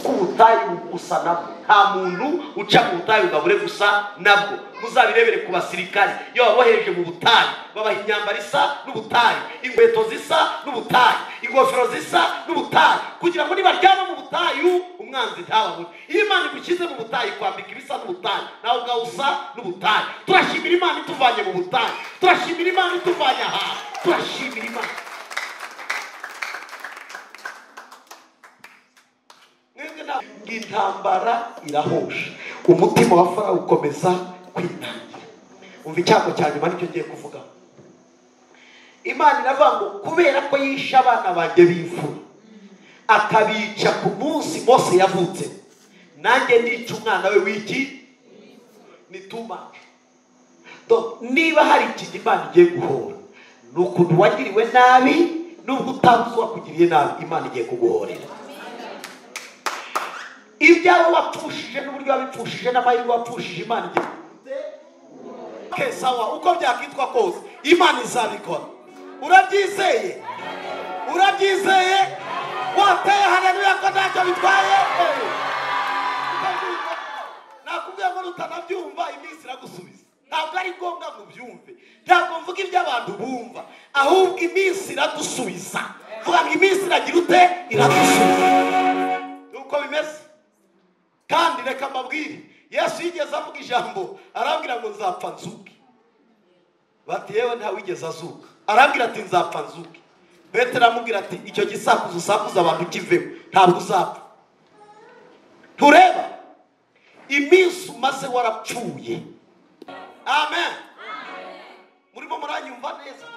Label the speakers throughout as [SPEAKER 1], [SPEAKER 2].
[SPEAKER 1] Kuko ubutayu busa nabwo, nta muntu uca mu butayu ngo abure gusa nabwo. Muzabirebere ku basirikare, iyo babohereje mu butayu babaha imyambaro isa n'ubutayu, inkweto zisa n'ubutayu, ingofero zisa n'ubutayu, kugira ngo nibaryama mu butayu umwanzi ntababone. Iyo Imana igushyize mu butayu kwambika ibisa n'ubutayu, nawe ubwawe usa n'ubutayu. Turashimira Imana ituvanye mu butayu, turashimira Imana ituvanye ahantu, turashimira Imana. Intambara irahosha, umutima wa Farawo ukomeza kwinangira. Umva icyago cya nyuma nicyo ngiye kuvuga. Imana iravuga ngo kubera ko yishe abana banjye b'imfura akabica ku munsi Mose yavutse, nanjye nica umwana we w'iki nituma. Niba hari ikintu Imana igiye guhora, ni ukuntu wagiriwe nabi, nubwo utazi uwakugiriye nabi, Imana igiye kuguhorera. Ibyawe wapfushije n'uburyo wabipfushije n'amahirwe wapfushije, Imana igiye sawa, uko byakitwa kose Imana izabikora. Urabyizeye? Urabyizeye? Wateye haleluya ko ntacyo bitwaye? Nakubwiye ngo utanabyumva iminsi iragusubiza. Ntabwo ari ngombwa ngo ubyumve, ntabwo mvuga ibyo abantu bumva, ahubwo iminsi iradusubiza. Vuga ngo iminsi iragira ute? Iradusubiza. Nuko bimeze. Kandi reka mbabwire, Yesu yigeze avuga ijambo arambwira ngo nzapfa nzuke. Bati yewe ntawigeze azuka. Arambwira ati nzapfa nzuke. Petero aramubwira ati icyo gisakuzo usakuza abantu kivemo, ntabwo uzapfa. Tureba iminsi umaze warapfuye. Amen. Murimo muranyumva neza?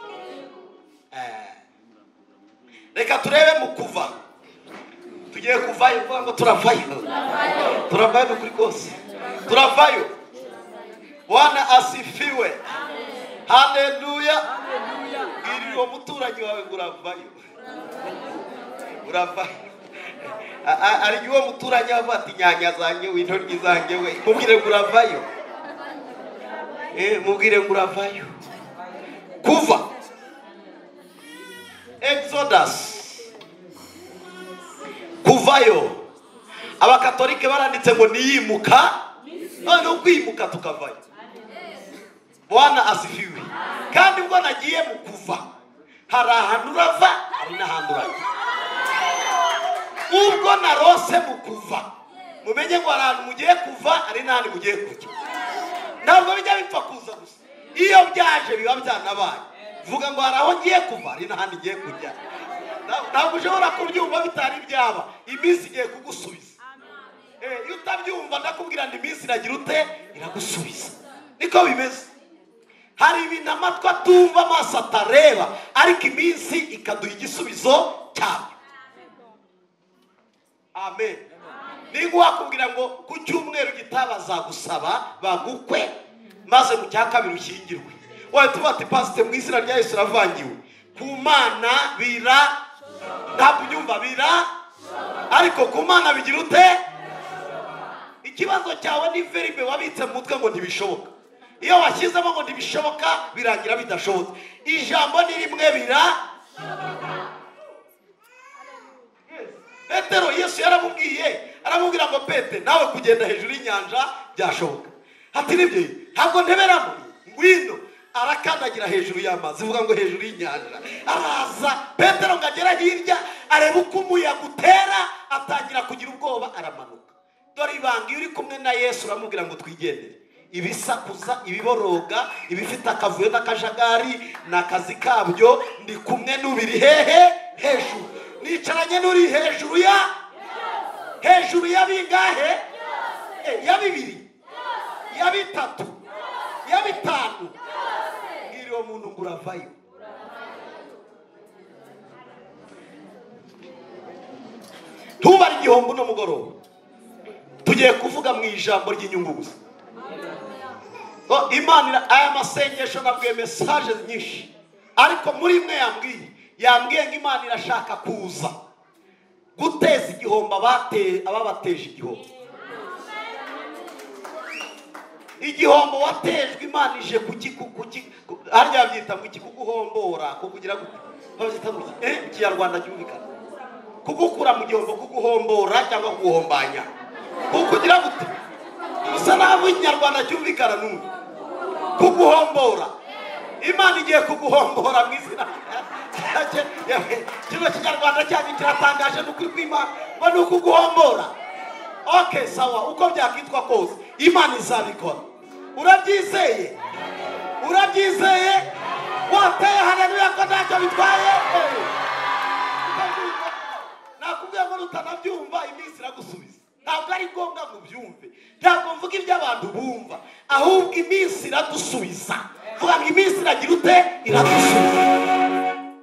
[SPEAKER 1] Reka turebe mu kuva. Tugiye kuvayo, kuvuga ngo turavayo. Turavayo kuri kose. Turavayo. Bwana asifiwe. Haleluya. Bwira uwo muturanyi wawe ngo uravayo. Uravayo. Ari uwo muturanyi avuga ati nyanya zanjye we, intoryi zanjye we, mubwire ngo uravayo. Mubwire ngo uravayo. Kuva. Exodus. Kuvayo. Abakatolike baranditse ngo niyimuka, none ukwimuka tukavayo. Bwana asifiwe. Kandi ubwo nagiye mu kuva, hari ahantu urava, hari n'ahantu urajya. Ubwo narose mu kuva, mumenye ngo hari ahantu mugiye kuva, hari n'ahandi mugiye kujya. Ntabwo bijya bipfa kuza gusa, iyo byaje biba byanabaye. Vuga ngo hari aho ngiye kuva, hari n'ahandi ngiye kujya. Ntabwo ushobora kubyumva bitari byaba, iminsi igiye kugusubiza. Iyo utabyumva ndakubwira ngo iminsi iragira ute? Iragusubiza. Niko bimeze. Hari ibintu amatwi atumva, amaso atareba, ariko iminsi ikaduha igisubizo cyabyo. Amen. Niba wakubwira ngo ku cyumweru gitaha bazagusaba bagukwe, maze mu cya kabiri ushyingirwe, wahita uvuga ati pasite mu izina rya Yesu uravangiwe. Ku Mana bira, ntabwo ubyumva bira, ariko ku Mana bigira ute? Ikibazo cyawe ni veribe wabitse mu mutwe ngo ntibishoboka. Iyo washyizemo ngo ntibishoboka birangira bidashobotse. Ijambo ni rimwe bira. Petero Yesu yaramubwiye, aramubwira ngo Pete nawe kugenda hejuru y'inyanja byashoboka. Ati nibyo, ntabwo nteberamo, ngwino. Arakandagira hejuru y'amazi, vuga ngo hejuru y'inyanja. Araza Petero ngo agera hirya, areba uko umuyaga utera, atangira kugira ubwoba, aramanuka. Dore ibanga, iyo uri kumwe na Yesu uramubwira ngo twigendere. Ibisakuza, ibiboroga, ibifite akavuyo n'akajagari n'akazi kabyo, ndi kumwe n'ubiri hehe? Hejuru. Nicaranye n'uri hejuru ya hejuru ya bingahe? Ya bibiri, ya bitatu, ya bitanu. Bwira uwo muntu ngo uravayo. Ntubare igihombo uno mugoroba. Tugiye kuvuga mu ijambo ry'inyungu gusa. Imana, aya masengesho nabwiye message nyinshi, ariko muri mwe yambwiye ngo Imana irashaka kuza guteza igihombo ababateje igihombo. Igihombo watejwe Imana ije kuki harya byita ngo iki kuguhombora, kukugira gute? Babyita ngo iki? Ikinyarwanda cyumvikana. Kugukura mu gihombo, kuguhombora cyangwa kuguhombanya, kukugira gute? Usa naho ikinyarwanda cyumvikana n'ubu. Kuguhombora. Imana igiye kuguhombora mu izina. Kino kinyarwanda cyanyu kiratangaje, ni ukuri kw'Imana ngo ni ukuguhombora. Okay, sawa, uko byakitwa kose Imana izabikora. Urabyizeye? Urabyizeye? Wateye haleluya ko ntacyo bitwaye? Nakubwiye ngo utanabyumva iminsi iragusubiza. Ntabwo ari ngombwa ngo ubyumve, ntabwo mvuga ibyo abantu bumva, ahubwo iminsi iradusubiza. Vuga ngo iminsi iragira ute? Iradusubiza.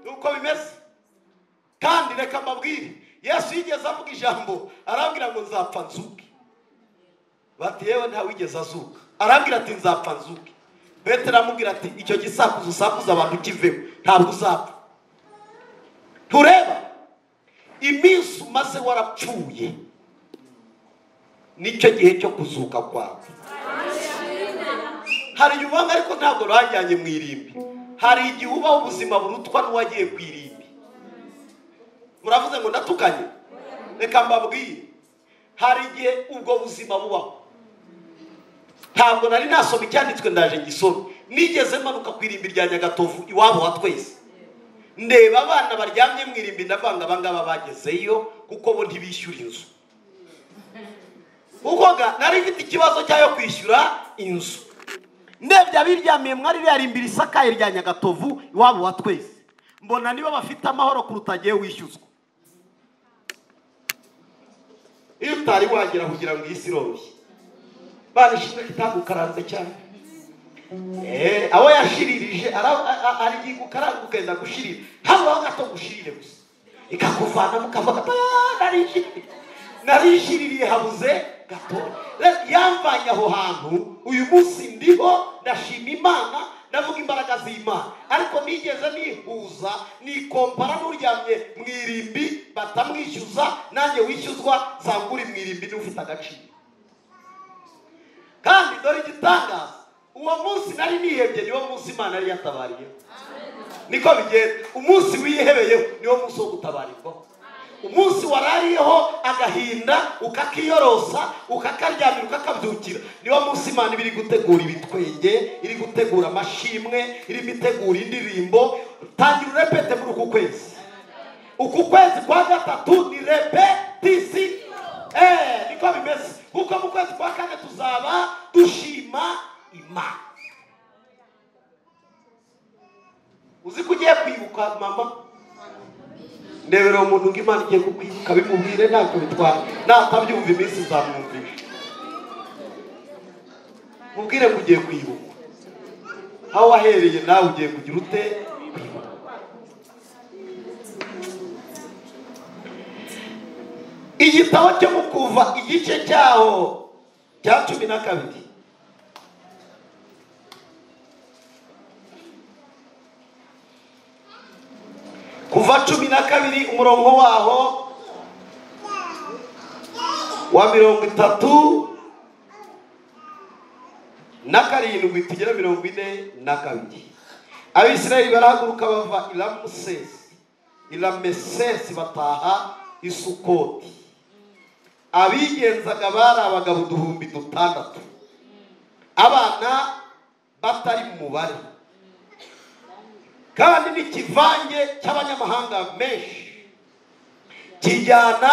[SPEAKER 1] Nuko bimeze. Kandi reka mbabwire, Yesu yigeze avuga ijambo arabwira ngo nzapfa nzuke. Bati yewe ntawigeze azuka. Arabwira ati nzapfa nzuke. Petero amubwira ati icyo gisakuzo usakuza abantu kivemo, ntabwo uzapfa. Tureba iminsi umaze warapfuye, nicyo gihe cyo kuzuka kwawe. Hari igihe ubanga ariko ntabwo bajyanye mu irimbi. Hari igihe ubaho ubuzima burutwa n'uwagiye ku irimbi. Muravuze ngo ndatukanye? Reka mbabwire, hari igihe ubwo buzima bubaho. Ntabwo nari nasoma icyanditswe, ndaje ngisome. Nigeze manuka ku irimbi rya Nyagatovu iwabo wa twese, ndeba abana baryamye mu irimbi, ndavanga abangaba bagezeyo kuko bo ntibishyura inzu. Kuko nari mfite ikibazo cyayo kwishyura inzu. Ndebye abiryamiye mwari ririya rimbi risakaye rya Nyagatovu iwabo wa twese, mbona nibo bafite amahoro kuruta agiye wishyuzwa. Iyo utari wagera kugira ngo isi iroroshye, banishimwe kitagukaranze cyane. Abo yashiririje ari gukaranga ukenda gushirira, haba gato gushirire gusa ikakuvana mukavuga narishiririye habuze gato. Yamvanye aho hantu, uyu munsi ndiho ndashima Imana, ndavuga imbaraga z'Imana, ariko nigeze nihuza nikompara n'uryamye mu irimbi batamwishyuza, nanjye wishyuzwa nsanga uri mu irimbi n'ufite agaciro. Kandi dore igitangaza, uwo munsi nari nihebye niwo munsi Imana yari yatabariyeho. Niko bigenda, umunsi wihebeyeho niwo munsi wo gutabarirwaho. Umunsi warariyeho agahinda ukakiyorosa ukakaryamira ukakabyukira, niwo munsi Imana iri gutegura ibitwenge, iri gutegura amashimwe, iri gutegura indirimbo. Tangira urepete muri uku kwezi. Uku kwezi kwa gatatu ni repetisi. Niko bimeze. Kuko mu kwezi kwa kane tuzaba dushima Imana. Uzi ko ugiye kwibuka mama? Ndebera umuntu ngo Imana igiye kukwibuka, bimubwire ntacyo bitwara, natabyumva iminsi nzamwumvisha. Mubwire ngo ugiye kwibuka, aho wahereye nawe ugiye kugira ute? Kwibuka. Igitabo cyo mu Kuva igice cyaho cya 12. Kuva 12 umurongo waho wa 37 tugera 42. Abisirayeli barahaguruka bava i Ramesesi bataha i Sukoti. Abigenzaga bari abagabo 6,000, abana batari mu mubare, kandi n'ikivange cy'abanyamahanga menshi kijyana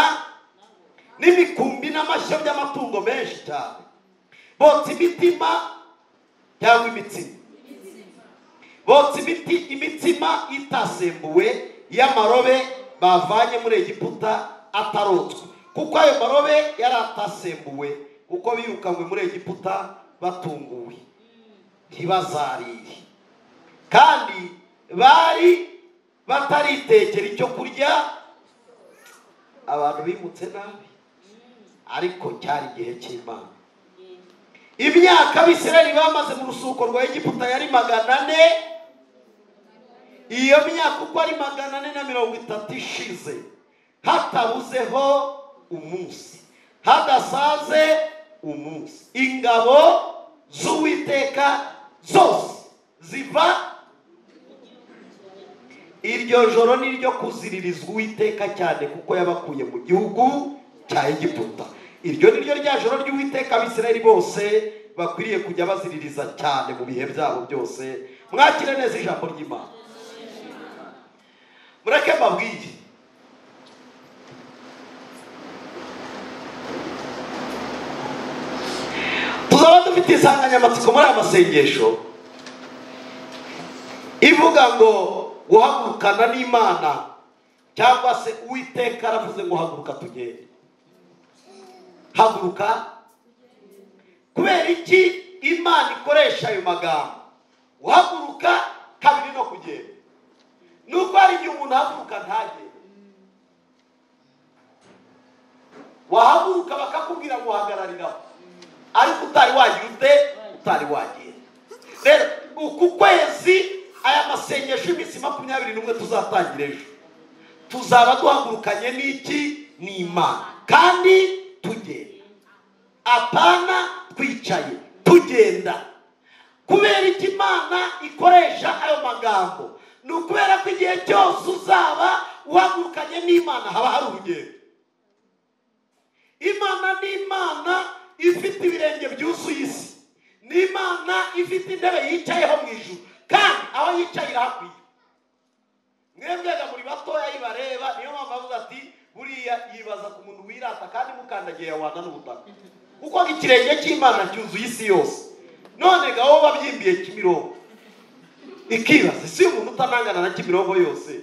[SPEAKER 1] n'imikumbi n'amashyo by'amatungo menshi cyane. Botsa imitima cyangwa imitsima, botsa imitsima itasembuwe y'amarobe bavanye muri Egiputa atarotswe, kuko ayo marobe yari atasembuwe, kuko birukanywe muri Egiputa batunguwe ntibazarire, kandi bari bataritekera icyo kurya. Abantu bimutse nabi, ariko cyari igihe cy'Imana. Imyaka Abisirayeli bamaze mu rusuko rwa Egiputa yari 400. Iyo myaka uko ari 430 ishize, hatabuzeho umunsi, hadasaze umunsi, ingabo z'Uwiteka zose ziva Iryo joro ni ryo kuziririzwa Uwiteka cyane, kuko yabakuye mu gihugu cya Egiputa. Iryo ni ryo rya joro ry'Uwiteka Abisirayeli bose bakwiriye kujya baziririza cyane mu bihe byabo byose. Mwakire neza ijambo ry'Imana. Mureke mbabwire, tuzaba dufite insanganyamatsiko muri aya masengesho ivuga ngo guhagurukana n'Imana, cyangwa se Uwiteka aravuze ngo haguruka tugende. Haguruka. Kubera iki Imana ikoresha ayo magambo guhaguruka kabiri no kugenda? Nuko hari igihe umuntu ahaguruka ntagende. Wahaguruka bakakubwira ngo hagarariraho, ariko utari wagira ute? Utari wagenda. Rero uku kwezi aya masengesho y'iminsi 21 tuzatangira ejo, tuzaba duhagurukanye n'iki? N'Imana, kandi tugenda, apana twicaye, tugenda. Kubera iki Imana ikoresha ayo magambo? Ni ukubera ko igihe cyose uzaba uhagurukanye n'Imana haba hari urugendo. Imana ni Imana ifite ibirenge byuzuye isi, ni Imana ifite intebe yicayeho mu ijuru, kandi aho yicaye irahakwiye. Mwebwega muri batoya yibareba, niyo mpamvu avuga ati buriya yibaza ku muntu wirata kandi mukandagiye yawana n'ubutaka, kuko ikirenge cy'Imana cyuzuye isi yose. None gaho babyimbiye Kimironko, ikibaza si umuntu utanangana na Kimironko yose.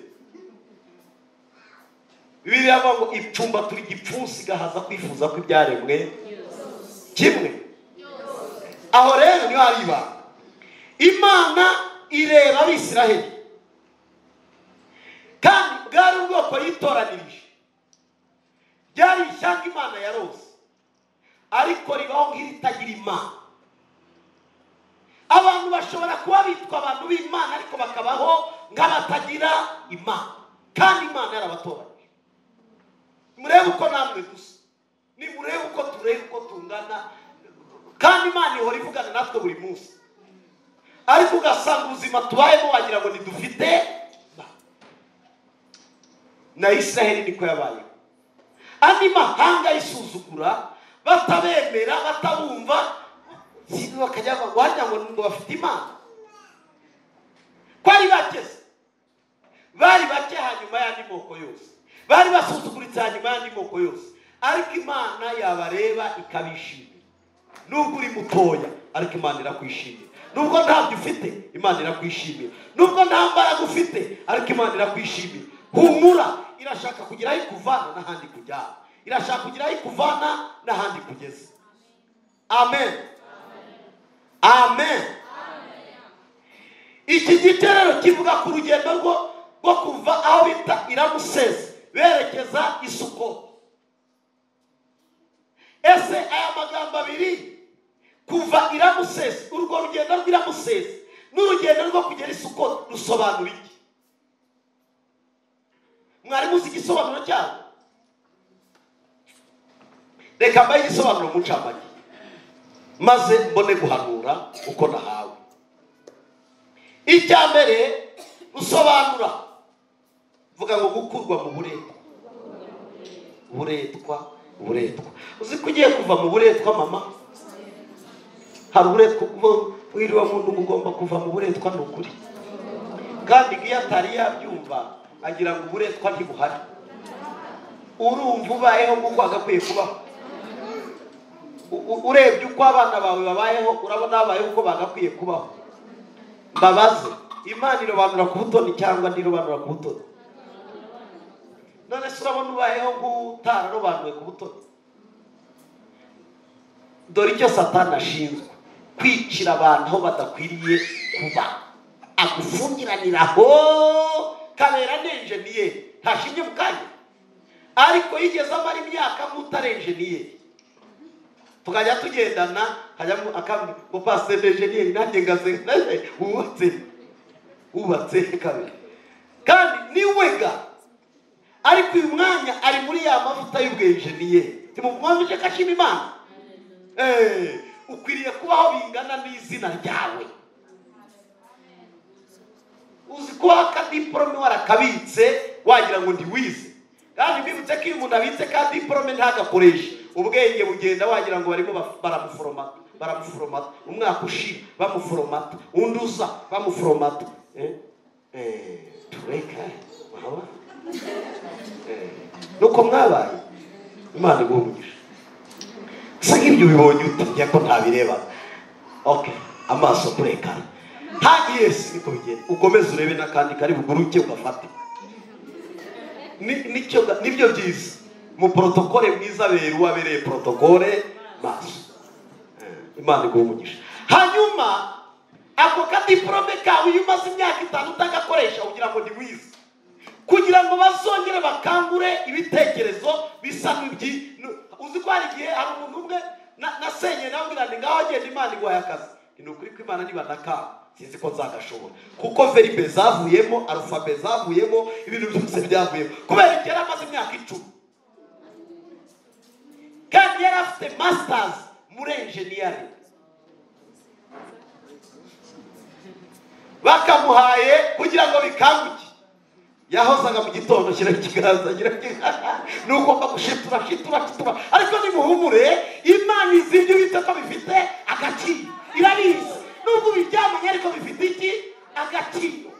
[SPEAKER 1] Bibiliya ivuga ngo ipfumba turi gipfunsi gahaza kwifuza kw'ibyaremwe kimwe. Aho rero niho hari ibanga. Imana ireba Abisiraheli, kandi bwari ubwoko yitoranirije, ryari ishyanga Imana yarose, ariko ribaho nk'iritagira Imana. Abantu bashobora kuba bitwa abantu b'Imana ariko bakabaho nk'abatagira Imana, kandi Imana yarabatoranyije. Murebe uko namwe gusa, nimurebe uko turebe uko tungana, kandi Imana ihora ivugana natwe buri munsi, ariko ugasanga ubuzima tubayemo wagira ngo ntidufite. Na Isiraheli niko yabayeho. Andi mahanga yisuzugura, batabemera, batabumva, bakajya wagira ngo bafite Imana. Ko ari bake, bari bake hanyuma y'andi moko yose, bari basuzuguritse hanyuma y'andi moko yose, ariko Imana yabareba ikabishimira. Nubwo uri mutoya, ariko Imana irakwishimira. Nubwo ntabyo ufite, Imana irakwishimira. Nubwo nta mbaraga ufite, ariko Imana irakwishimira. Humura, irashaka kugira aho ikuvana n'ahandi kujyana, irashaka kugira aho ikuvana n'ahandi kugeza. Amen. Amen. Iki giterero kivuga ku rugendo rwo kuva aho bita Iramusesi berekeza i Sukoti. Ese aya magambo abiri, kuva Iramusesi, urwo rugendo rw'Iramusesi n'urugendo rwo kugera i Sukoti, rusobanura iki? Mwari muzi igisobanuro cyarwo? Reka mbahe igisobanuro mu ncamake, maze mbone guhanura uko nahawe. Icya mbere rusobanura, vuga ngo gukurwa mu buretwa. Buretwa, buretwa. Uzi ko ugiye kuva mu buretwa mama? Hari uburetwa wiriwe muntu ugomba kuva mu buretwa, ni ukuri. Kandi iyo atari yabyumva agira ngo uburetwa ntibuhari. Urumva ubayeho nk'uko agakwiye kubaho. Urebye uko abana bawe babayeho, urabona babayeho uko bagakwiye kubaho. Mbabaze, Imana irobanura ku butoni cyangwa ntirobanura ku butoni? None se urabona ubayeho nk'utararobanuwe ku butoni? Dore icyo Satani ashinzwe, kwicira abantu aho badakwiriye kuba, agufungiraniraho. Kabera ni enjeniyeri, ntashimye mu kanya, ariko yigeze amara imyaka nk'utari enjeniyeri. Tukajya tugendana, hajyamo akambwira ngo pasiteri enjeniyeri, nanjye ngaze wubatse, wubatse kabiri, kandi niwe ga. Ariko uyu mwanya ari muri ya mavuta y'ubwenjeniyeri. Timumwumvise ko ashima Imana? Ukwiriye kubaho bingana n'izina ryawe. Uzi ko akadiporome warakabitse wagira ngo ntiwize. Kandi mbibutse ko iyo umuntu abitse ka diporome ntagakoreshe, ubwenge bugenda wagira ngo barimo baramuforomata, baramuforomata, umwaka ushira bamuforomata, undi uza bamuforomata. Tureka mwaba nuko mwabaye. Imana iguhe umugisha. Gusa nk'ibyo ubibonye ute ko ntabireba? Okay, amaso kurekana. Yes, niko bigenda. Ukomeze urebe n'akandi kari buguruke ugafate. Nibyo byiza. Mu protokole mwiza beru wabereye protokole maso. Imana iguhe umugisha. Hanyuma ako kadiplome kawe iyo umaze imyaka 5 utagakoresha ugira ngo ni wize, kugira ngo bazongere bakangure ibitekerezo bisa n'ibyi. Uzi ko hari igihe hari umuntu umwe nasenye nawe ngira ngaho agenda Imana iguhaye akazi. Ni ukuri ko Imana niba nakanga sinzi ko nzagashobora, kuko veribe zavuyemo, alfabe zavuyemo, ibintu byose byavuyemo, kubera igihe yari amaze imyaka 10 kandi yari afite masters muri engineering. Bakamuhaye kugira ngo bikanguke. Yahozaga mu gitondo shyira ikiganza, nuko bagushitura shitura shitura. Ariko nimuhumure, Imana izi ibyo bita ko bifite agaciro, irabizi. Nubwo ubiryamanye ariko bifite iki? Agaciro.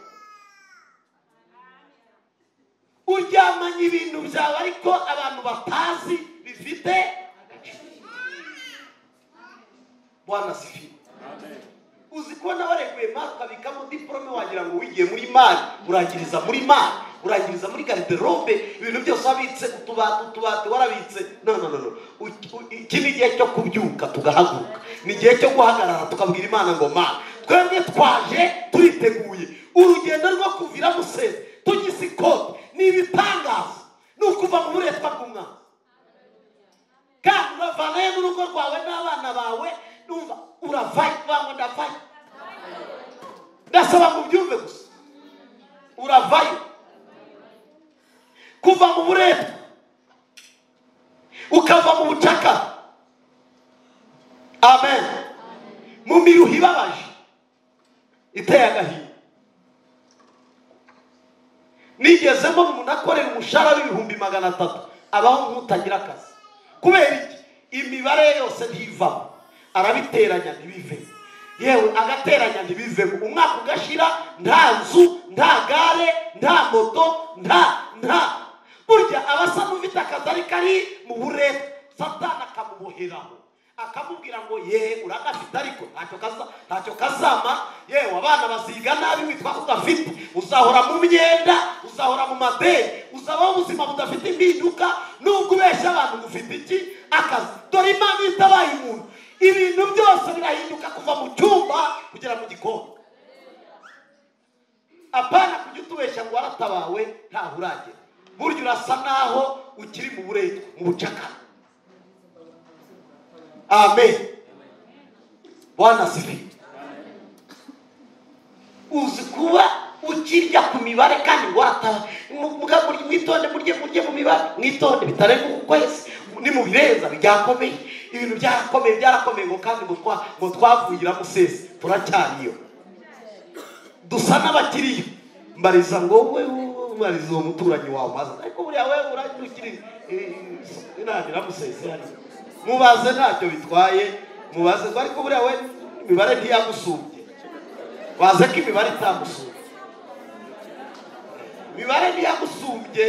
[SPEAKER 1] Uryamanye ibintu byawe ariko abantu batazi bifite agaciro. Bwana sifiwe. Uzi kubona wareguye mari ukabikamo diporome wagira ngo wigiye muri mari, urangiriza muri mari, urangiriza muri garderobe, ibintu byose wabitse, utubati warabitse. No no no no. Iki ni igihe cyo kubyuka tugahaguruka, ni igihe cyo guhagarara tukabwira Imana ngo mana, twebwe twaje turiteguye. Urugendo rwo kuvira Museze tugise ikote ni ibitangaza, ni ukuva mu buretwa bw'umwanzi. Kandi uravanayo n'urugo rwawe n'abana bawe, numva uravayo, ngo ndavayo. Ndasaba ngo ubyumve gusa, uravayo. Kuva mu buretwa ukava mu bucakara, amen, mu miruho ibabaje iteye agahinda. Nigeze mbona umuntu akorera umushahara w'ibihumbi 300 abaho nk'utagira akazi. Kubera iki? Imibare yose ntivamo, arabiteranya ntibivemo, yewe agateranya ntibivemo, umwaka ugashira nta nzu, nta gare, nta moto, nta burya abasa n'ufite akazi ariko ari mu buretwa. Satani akamuboheraho akamubwira ngo ye uragafite ariko ntacyo kazama, yewe abana baziga nabi witwa ko ugafite, uzahora mu myenda, uzahora mu madeni, uzabaho ubuzima budafite impinduka, nubwo ubeshya abantu ngo ufite iki? Akazi. Dore Imana itabaye umuntu, ibintu byose birahinduka kuva mu cyumba kugera mu gikoni. Apana kujya utubeshya ngo waratabawe ntaho uragera. Burya urasa naho ukiri mu buretwa, mu bucakara. Amen. Bwana sifiwe. Uzi kuba ukirya ku mibare kandi waratabawe. Mwitonde murye mu mibare, mwitonde bitarenga uku kwezi, nimubirenza byakomeye, ibintu byarakomeye byarakomeye, ngo kandi ngo twavugira Museze turacyariyo, dusa n'abakiriyo. Mbariza ngo we mbariza uwo muturanyi wawe maze, ariko buriya we urakiri inanira Museze hariya, mubaze ntacyo bitwaye, mubaze ngo ariko buriya we imibare ntiyagusumbye, baze ko imibare itagusumbye, imibare ntiyagusumbye,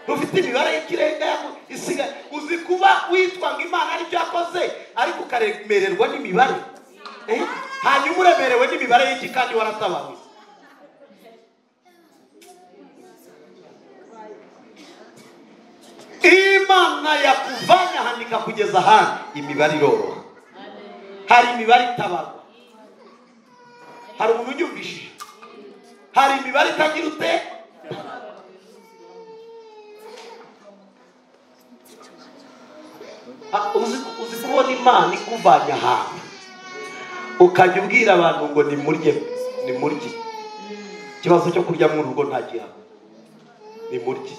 [SPEAKER 1] ntufite imibare y'ikirenga isigaye. Uzi kuba witwa ngo Imana aribyo yakoze ariko ukaremererwa n'imibare, hanyuma uremerewe n'imibare y'iki kandi waratabawe. Imana yakuvanye ahantu ikakugeza ahandi, imibare iroroha. Hari imibare itabarwa. Hari umuntu unyumvishije? Hari imibare itagira ute? Uzi kubona Imana ikuvanye ahantu ukajya ubwira abantu ngo nimurye, nimurye. Ikibazo cyo kurya mu rugo nta gihano, nimurye.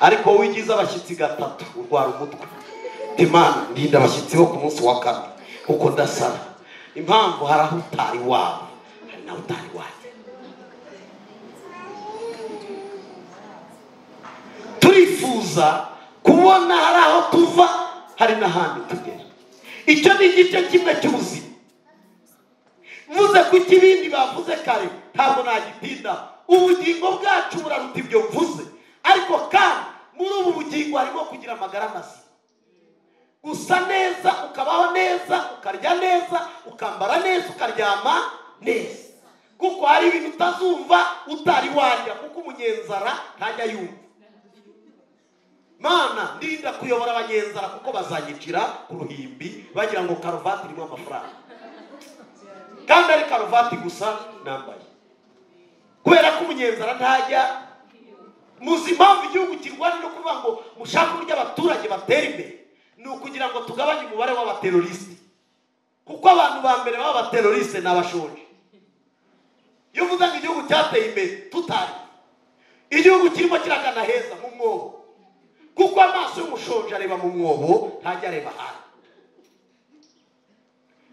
[SPEAKER 1] Ariko wowe ugize abashyitsi 3 urwara umutwe. Imana ndinda abashyitsi bo ku munsi wa 4 kuko ndasara. Impamvu hari aho utari wawe, hari naho utari wawe. Ndifuza kubona hari aho tuva hari n'ahandi tugera. Icyo ni igice kimwe cy'ubuzima. Mvuze ku kibindi bavuze kare ntabwo nagitinda. Ubugingo bwacu buraruta ibyo mvuze, ariko kandi muri ubu bugingo harimo kugira amagara mazima, gusa neza, ukabaho neza, ukarya neza, ukambara neza, ukaryama neza. Kuko hari ibintu utazumva utari warya, kuko umunyenzara ntajya yumva. Mana ndinda kuyobora abanyenzara kuko bazanyicira ku ruhimbi bagira ngo karuvati irimo amafaranga, kandi ari karuvati gusa nambaye. Kubera ko umunyenzara ntajya. Muzi impamvu igihugu kirwana no kuvuga ngo mushake uburyo abaturage batera imbere, ni ukugira ngo tugabanye umubare w'abaterorisite, kuko abantu ba mbere b'abaterorisite ni abashonje. Iyo uvuze ngo igihugu cyateye imbere tutari, igihugu kirimo kiragana heza mu mwobo, kuko amaso y'umushonje areba mu mwobo ntajya areba hanze.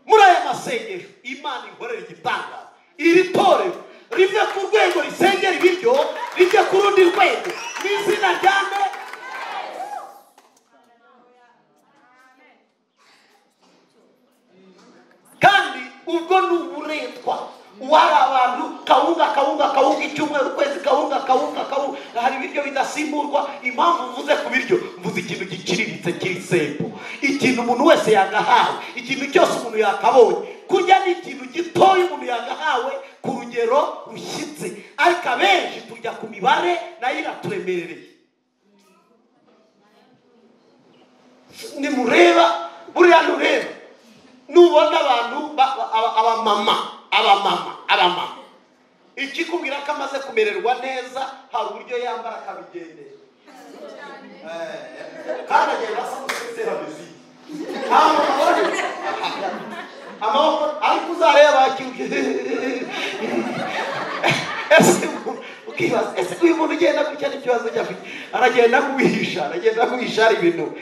[SPEAKER 1] Muri aya masengesho Imana inkorera igitangaza, iri torero rive ku rwego risengera ibiryo rijye ku rundi rwego mu izina rya nde. Kandi ubwo ni uburetwa. Wari abantu kawunga kawunga kawunga icyumweru, ukwezi, kawunga kawunga kawunga. Hari ibiryo bidasimburwa. Impamvu mvuze ku biryo, mvuze ikintu giciriritse kiri sempo, ikintu umuntu wese yagahawe, ikintu cyose umuntu yakabonye. Kurya ni ikintu gitoya umuntu yagahawe ku rugero rushyitse, ariko abenshi turya ku mibare nayo iraturemerereye. Nimureba buriya nureba nubona abantu abamama abamama abamama ikikubwira ko amaze kumererwa neza, hari uburyo yambara akabigendera, kandi agenda asa n'usesera miziki amaboko, ariko uzareba ese ukibaza ese uyu muntu ugenda gutya n'ikibazo cyafite, aragenda kubihisha, aragenda kubihisha, hari ibintu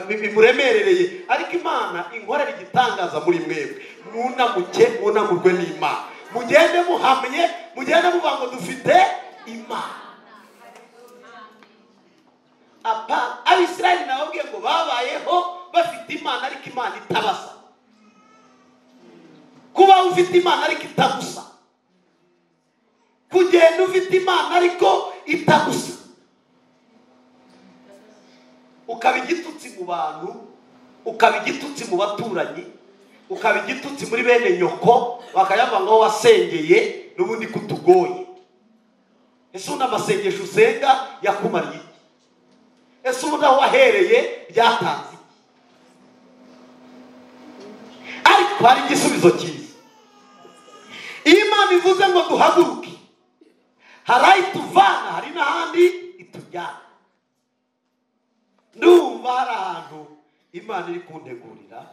[SPEAKER 1] bimuremerereye. Ariko Imana inkorera igitangaza muri mwebwe. Munamuke, munamurwe n'Imana, mugende muhamye, mugende muvuga ngo dufite Imana. Apa Abisirayeli nababwiye ngo babayeho bafite Imana, ariko Imana itabasa. Kuba ufite Imana ariko itagusa, kugenda ufite Imana ariko itagusa, ukaba igitutsi mu bantu, ukaba igitutsi mu baturanyi, ukaba igitutsi muri bene nyoko, bakayava ngo wasengeye n'ubundi kutugoye. Ese ubundi amasengesho usenga yakumariye iki? Ese ubundi aho wahereye byatanze iki? Ariko hari igisubizo cyiza. Iyo Imana ivuze ngo duhaguruke, hari aho ituvana, hari n'ahandi itujyana. Ndumva hari ahantu Imana iri kuntegurira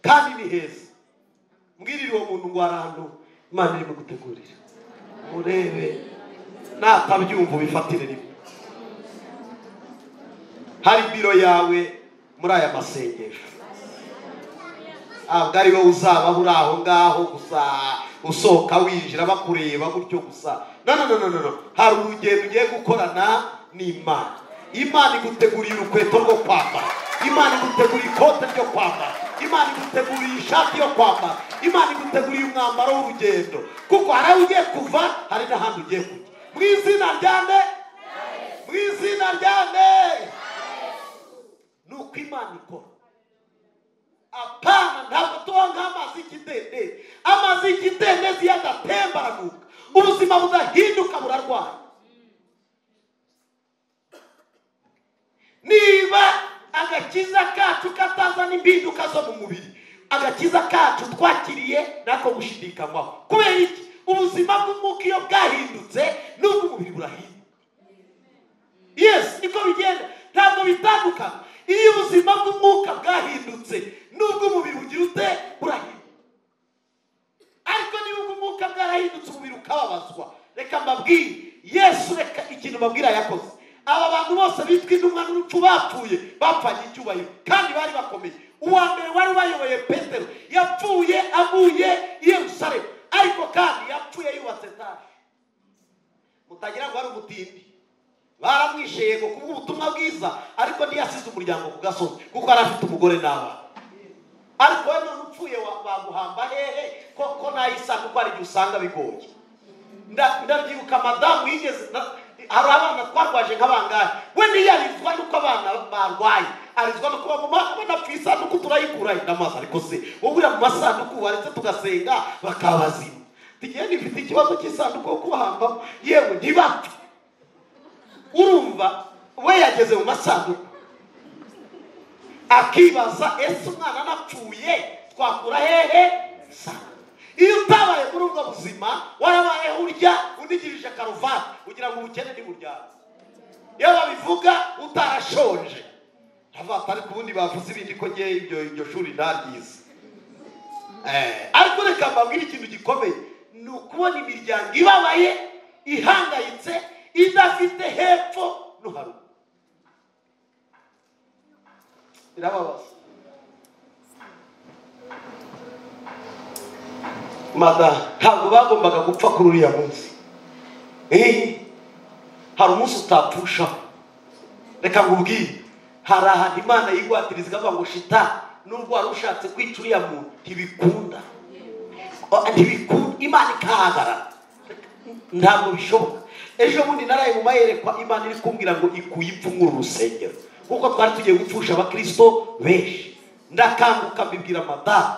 [SPEAKER 1] kandi ni heza. Mbwirire uwo muntu ngo hari ahantu Imana irimo gutegurira, urebe natabyumva ubifatire rimwe. Hari biro yawe muri aya masengesho, ntabwo ari wowe uzaba uri aho ngaho gusa usohoka winjira bakureba gutyo gusa. No no no no no, hari urugendo ugiye gukorana n'Imana. Imana iguteguriye urukweto rwo kwambara, Imana iguteguriye ikote ryo kwambara, Imana iguteguriye ishati yo kwambara, Imana iguteguriye umwambaro w'urugendo, kuko hari aho ugiye kuva, hari n'ahandi ugiye kujya. Mu izina rya nde? Mu izina rya nde? Ni uko Imana ikora. Apana, ntabwo tuba nk'amazi y'ikidendezi. Amazi y'ikidendezi iyo adatemba aranuka, ubuzima budahinduka burarwara. Niba agakiza kacu katazana impinduka zo mu mubiri, agakiza kacu twakiriye nako gushidikanywaho. Kubera iki? Ubuzima bw'umwuka iyo bwahindutse n'ubw'umubiri burahinduka. Yes, niko bigenda, ntabwo bitandukana. Iyo ubuzima bw'umwuka bwahindutse n'ubw'umubiri bugira ute? Burahinduka. Ariko niba ubw'umwuka bwarahindutse umubiri ukababazwa, reka mbabwire, Yesu reka ikintu mbabwira yakoze. Aba bantu bose bitwa intumwa n'urupfu bapfuye, bapfanye icyubahiro kandi bari bakomeye. Uwa mbere wari ubayoboye Petero yapfuye aguye i Yerusalemu, ariko kandi yapfuye yubatse etaje. Mutagira ngo ari umutindi, Baramwishe yego kubw'ubutumwa bwiza, ariko ntiyasize umuryango ku gasozi kuko yari afite umugore n'abana. Ariko we none upfuye baguhamba hehe ko nayisanduku hari igihe usanga bigoye. Ndabyibuka madamu yigeze hari abana twarwaje nk'abangahe, we ntiyarizwa nuko abana barwaye, arizwa nuko banapfa isanduku turayikura n'amaso. Ariko se wowe uriya mu masanduku waretse tugasenga bakaba bazima? Tugiye nifite ikibazo cy'isanduku yo kubahambamo, yewe ntibapfe. Urumva we yageze mu masanduku akibaza ese umwana napfuye twakura hehe isanduku? Iyo utabaye muri ubwo buzima, warabayeho urya unigirije karuvati ugira ngo ubukene ntiburyane. Iyo babivuga utarashonje ndavuga ariko ubundi bavuze ibindi ko ngewe iryo shuri ntaryize. Ariko reka mbabwire ikintu gikomeye, ni ukubona imiryango ibabaye ihangayitse idafite hepfo no haruguru. Birababaza. Mada ntabwo bagombaga gupfa kuri uriya munsi. Hari umunsi utapfushaho. Reka nkubwire, hari ahantu Imana yigwatiriza ikavuga ngo shita, nubwo wari ushatse kwica uriya muntu ntibikunda, ntibikunda, Imana ikahagarara, ntabwo bishoboka. Ejo bundi naraye mu mayerekwa, Imana iri kumbwira ngo ikuye ipfu muri urusengero, kuko twari tugiye gupfusha abakristo benshi. Ndakanguka mbibwira madamu,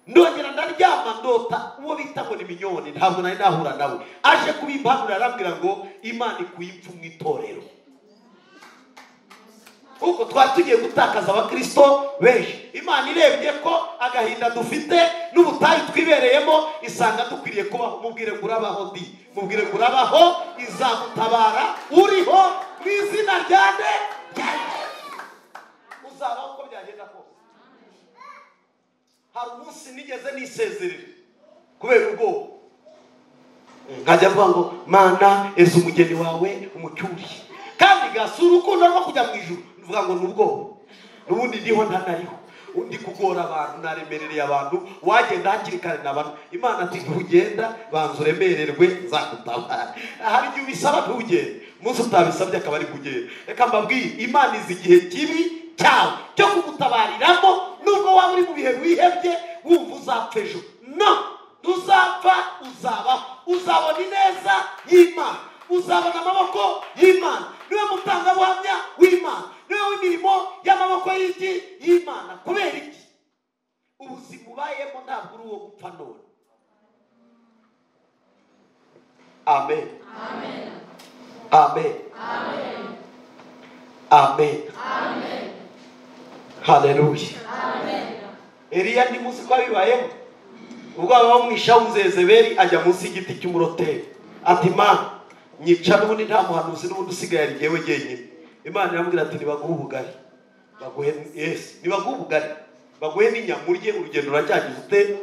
[SPEAKER 1] ndongera ndaryama ndota uwo bita ngo ni Minyoni, ntabwo nari nahura nawe, aje kubimpanurira arambwira ngo Imana ikuye ipfu mu itorero, kuko twari tugiye gutakaza abakristo benshi. Imana irebye ko agahinda dufite n'ubutayu twibereyemo, isanga dukwiriye kubaho. Mubwire ngo urabaho di, mubwire ngo urabaho, izagutabara uriho mu izina rya nde? Uzabaho uko byagenda kose. Hari umunsi nigeze nisezerera kubera ubwoba, nkajya mvuga ngo Mana eza umugeni wawe umucyuriye, kandi gasura urukundo rwo kujya mu ijuru, mvuga ngo ni ubwoba, n'ubundi ndiho ntanariho, undi kugora abantu, naremerereye abantu, wagenda hakiri kare n'abantu. Imana ati ntugenda, banza uremererwe nzagutabara. Hari igihe ubisaba ntugende, umunsi utabisabye akaba ari kugenda. Reka mbabwire, Imana izi igihe kibi cyawe cyo kugutabariramo, nubwo waba uri mu bihe wihebye wumva uzapfa ejo. No, ntuzapfa, uzabaho, uzabona ineza y'Imana, uzabona amaboko y'Imana, niwe mutangabuhamya w'Imana, niwe w'imirimo y'amaboko y'iki y'Imana. Kubera iki? Ubuzima ubayemo ntabwo uri uwo gupfa none. Amen. Amen. Amen. Amen. Haleluya. Eliya ntimuzi ko abibayemo. Ubwo bamwisha Yezebeli ajya munsi y'igiti cy'umuroteri, ati Mana nyica n'ubundi nta muhanuzi n'ubundi usigaye ari jyewe jyenyine. Imana iramubwira ati nibaguhe ubugari, baguhe yes, nibaguhe ubugari, baguhe n'inyama urye, urugendo ruracyagize ute?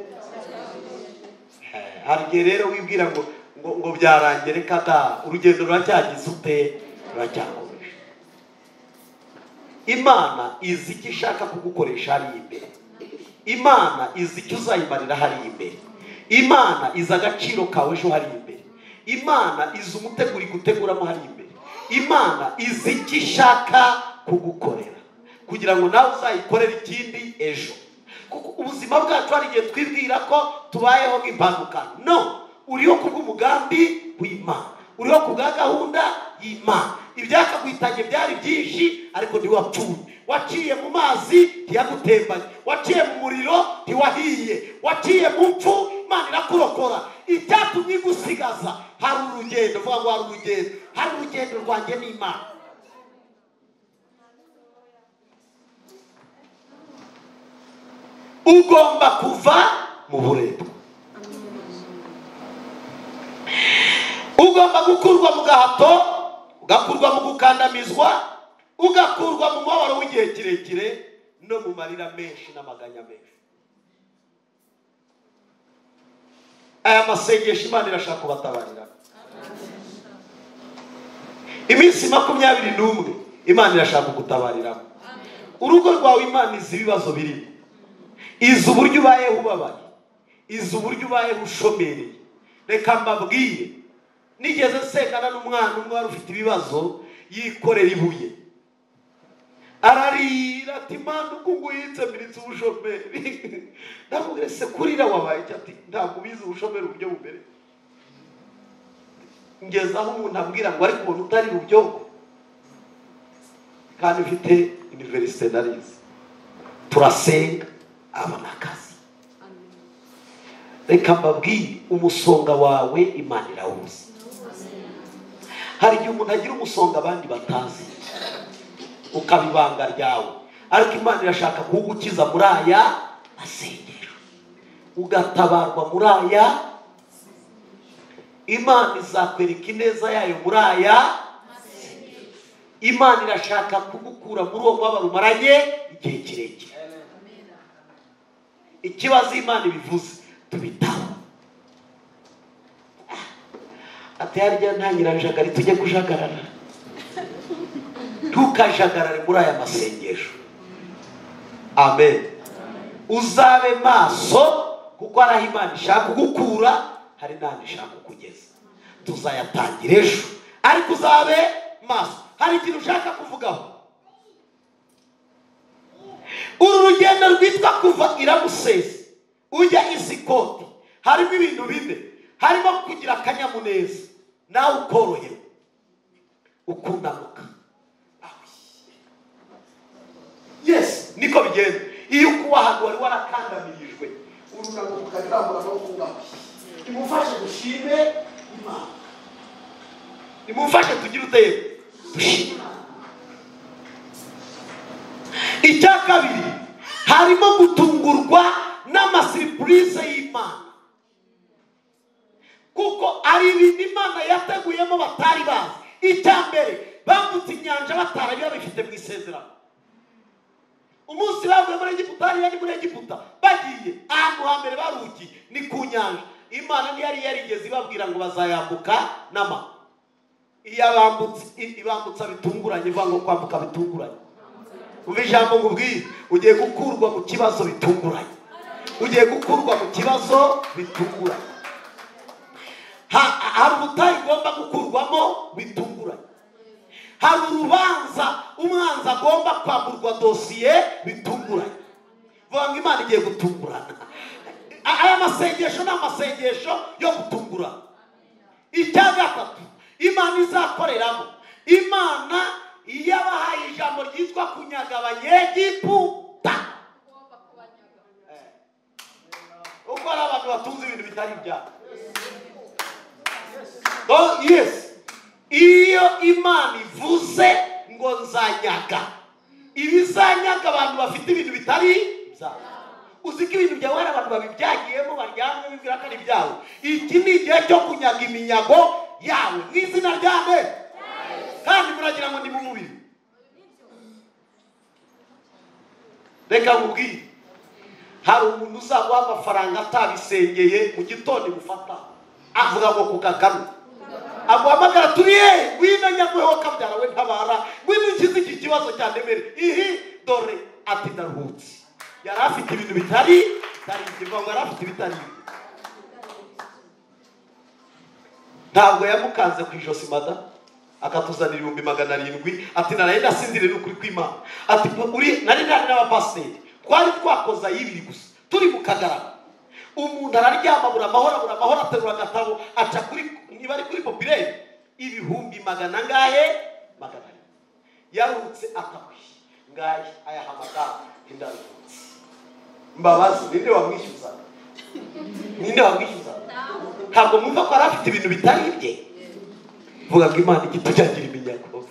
[SPEAKER 1] Hari igihe rero wibwira ngo ngo byarangiye, reka da, urugendo ruracyagize ute? Ruracyakomeje. Imana izi icyo ishaka kugukoresha hariya imbere. Imana izi icyo uzayimarira hariya imbere. Imana izi agaciro kawe ejo hariya imbere. Imana izi umuteguro iguteguramo hariya imbere. Imana izi icyo ishaka kugukorera kugira ngo nawe uzayikorere ikindi ejo. Kuko ubuzima bwacu hari igihe twibwira ko tubayeho nk'impanuka. No, uriho kubw'umugambi w'Imana, uriho kubwa gahunda y'Imana. Ibyakaguhitanye byari byinshi ariko ntiwapfuye. Waciye mu mazi ntiyagutembanye, waciye mu muriro ntiwahiye, waciye mu mpfu Imana irakurokora. Icyatumye igusigaza, hari urugendo, vuga ngo hari urugendo, hari urugendo rwanjye n'Imana. Ugomba kuva mu buretwa, ugomba gukurwa mu gahato, ugakurwa mu gukandamizwa, ugakurwa mu mubabaro w'igihe kirekire no mu marira menshi n'amaganya menshi. Aya masengesho Imana irashaka kubatabarira. Iminsi 21 Imana irashaka kugutabariramo. Urugo rwawe Imana izi ibibazo birimo, izi uburyo ubayeho ubabaye, izi uburyo ubayeho ushomereye. Reka mbabwire, nigeze nsengana n'umwana umwe wari ufite ibibazo, Yikorera ibuye ararira ati Imana uko nguhitse miritse ubushomeri. Ndamubwira se kurira wabaye iki? Ati ntabwo ubizi ubushomeri uburyo bumere. Ngeze aho umuntu ambwira ngo ariko ubona utari rubyogo kandi ufite universite narize. Turasenga abona akazi. Reka mbabwire, umusonga wawe Imana irawuzi. Hari igihe umuntu agira umusonga abandi batazi, ukaba ibanga ryawe, ariko Imana irashaka kugukiza muri aya masengesho, ugatabarwa muri aya. Imana izakwereka ineza yayo muri aya. Imana irashaka kugukura muri uwo mubabaro umaranye igihe kirekire. Ikibazo Imana ibivuze tubitaho. Ati harya nta nyiranjagari tujye kujagarara. Ntukajagarare muri aya masengesho. Amen. Uzabe maso, kuko hari aho Imana ishaka kugukura, hari n'ahandi ishaka kukugeza. Tuzayatangira ejo, ariko uzabe maso. Hari ikintu ushaka kuvugaho. Uru rugendo rwitwa kuva i Ramusesi ujya i Sikoti harimo ibintu bine. Harimo kugira akanyamuneza, nawe ukoroherwa, ukunamuka. Yes, niko bigenda. Iyo ukuba ahantu wari warakandamirijwe, urunamuka ukazamura amaboko ngaho. Nimumfashe dushime Imana. Nimumfashe tugire uteye dushime. Icya kabiri, harimo gutungurwa n'amasiripurize y'Imana, kuko ari ibintu Imana yateguyemo batari bazi. Icya mbere, bambutse inyanja batari babifite mu isezerano. Umunsi bavuye muri Egiputa, hariya ni muri Egiputa, bagiye ahantu hambere baruhukiye ni ku nyanja. Imana ntiyari yarigeze ibabwira ngo bazayambuka n'amaguru. Ibambutsa bitunguranye, ivuga ngo kwambuka bitunguranye. Umva ijambo nkubwiye, ugiye gukurwa mu kibazo bitunguranye. Ugiye gukurwa mu kibazo bitunguranye. Hari ubutayu ugomba gukurwamo bitunguranye. Hari urubanza umwanzi agomba kwamburwa dosiye bitunguranye. Vuga ngo Imana igiye gutungurana. Aya masengesho ni amasengesho yo gutungurana. Icya gatatu Imana izakoreramo, Imana yabahaye ijambo ryitwa kunyaga Abanyegiputa. Uko hari abantu batunze ibintu bitari ibyabo. Oh yes. Iyo Imana ivuze ngo nzanyaga, ibizanyaga abantu bafite ibintu bitari ibyabo. Uzi ko ibintu byawe hari abantu babibyagiyemo baryamye bibwira ko ari ibyabo. Iki ni igihe cyo kunyaga iminyago yawe mu izina rya nde? Kandi muragira ngo ni mu mubiri. Reka nkubwire, hari umuntu uzaguha amafaranga atabisengeye, mu gitondo imufata avuga ngo kugagano, aguhamagara turi he, ngwino nyagweho kabyara we ntabara, ngwino ukize iki kibazo cya ndemere. Ihi dore ati ndaruhutse. Yari afite ibintu bitari ibyo, ngo yari afite ibitari ibyo. Ntabwo yamukanze ku ijosi mada, akatuzanira 700,000 ati naraye ndasinzire n'ukuri kw'Imana. Ati uri nari ndari n'abapasiteri, twari twakoza y'ibiri gusa turi mu Kagarama. Umuntu araryama abura amahoro, abura amahoro, aterura agatabo aca kuri niba ari kuri populaire 400,000 angahe? 400. Yarutse akakwi ngaye ayahamagara indaruhutse. Mbabazi, ninde wamwishyuza? Ninde wamwishyuza? Ntabwo mwumva ko yari afite ibintu bitari ibye. Vuga ngo Imana igitunyagira iminyago.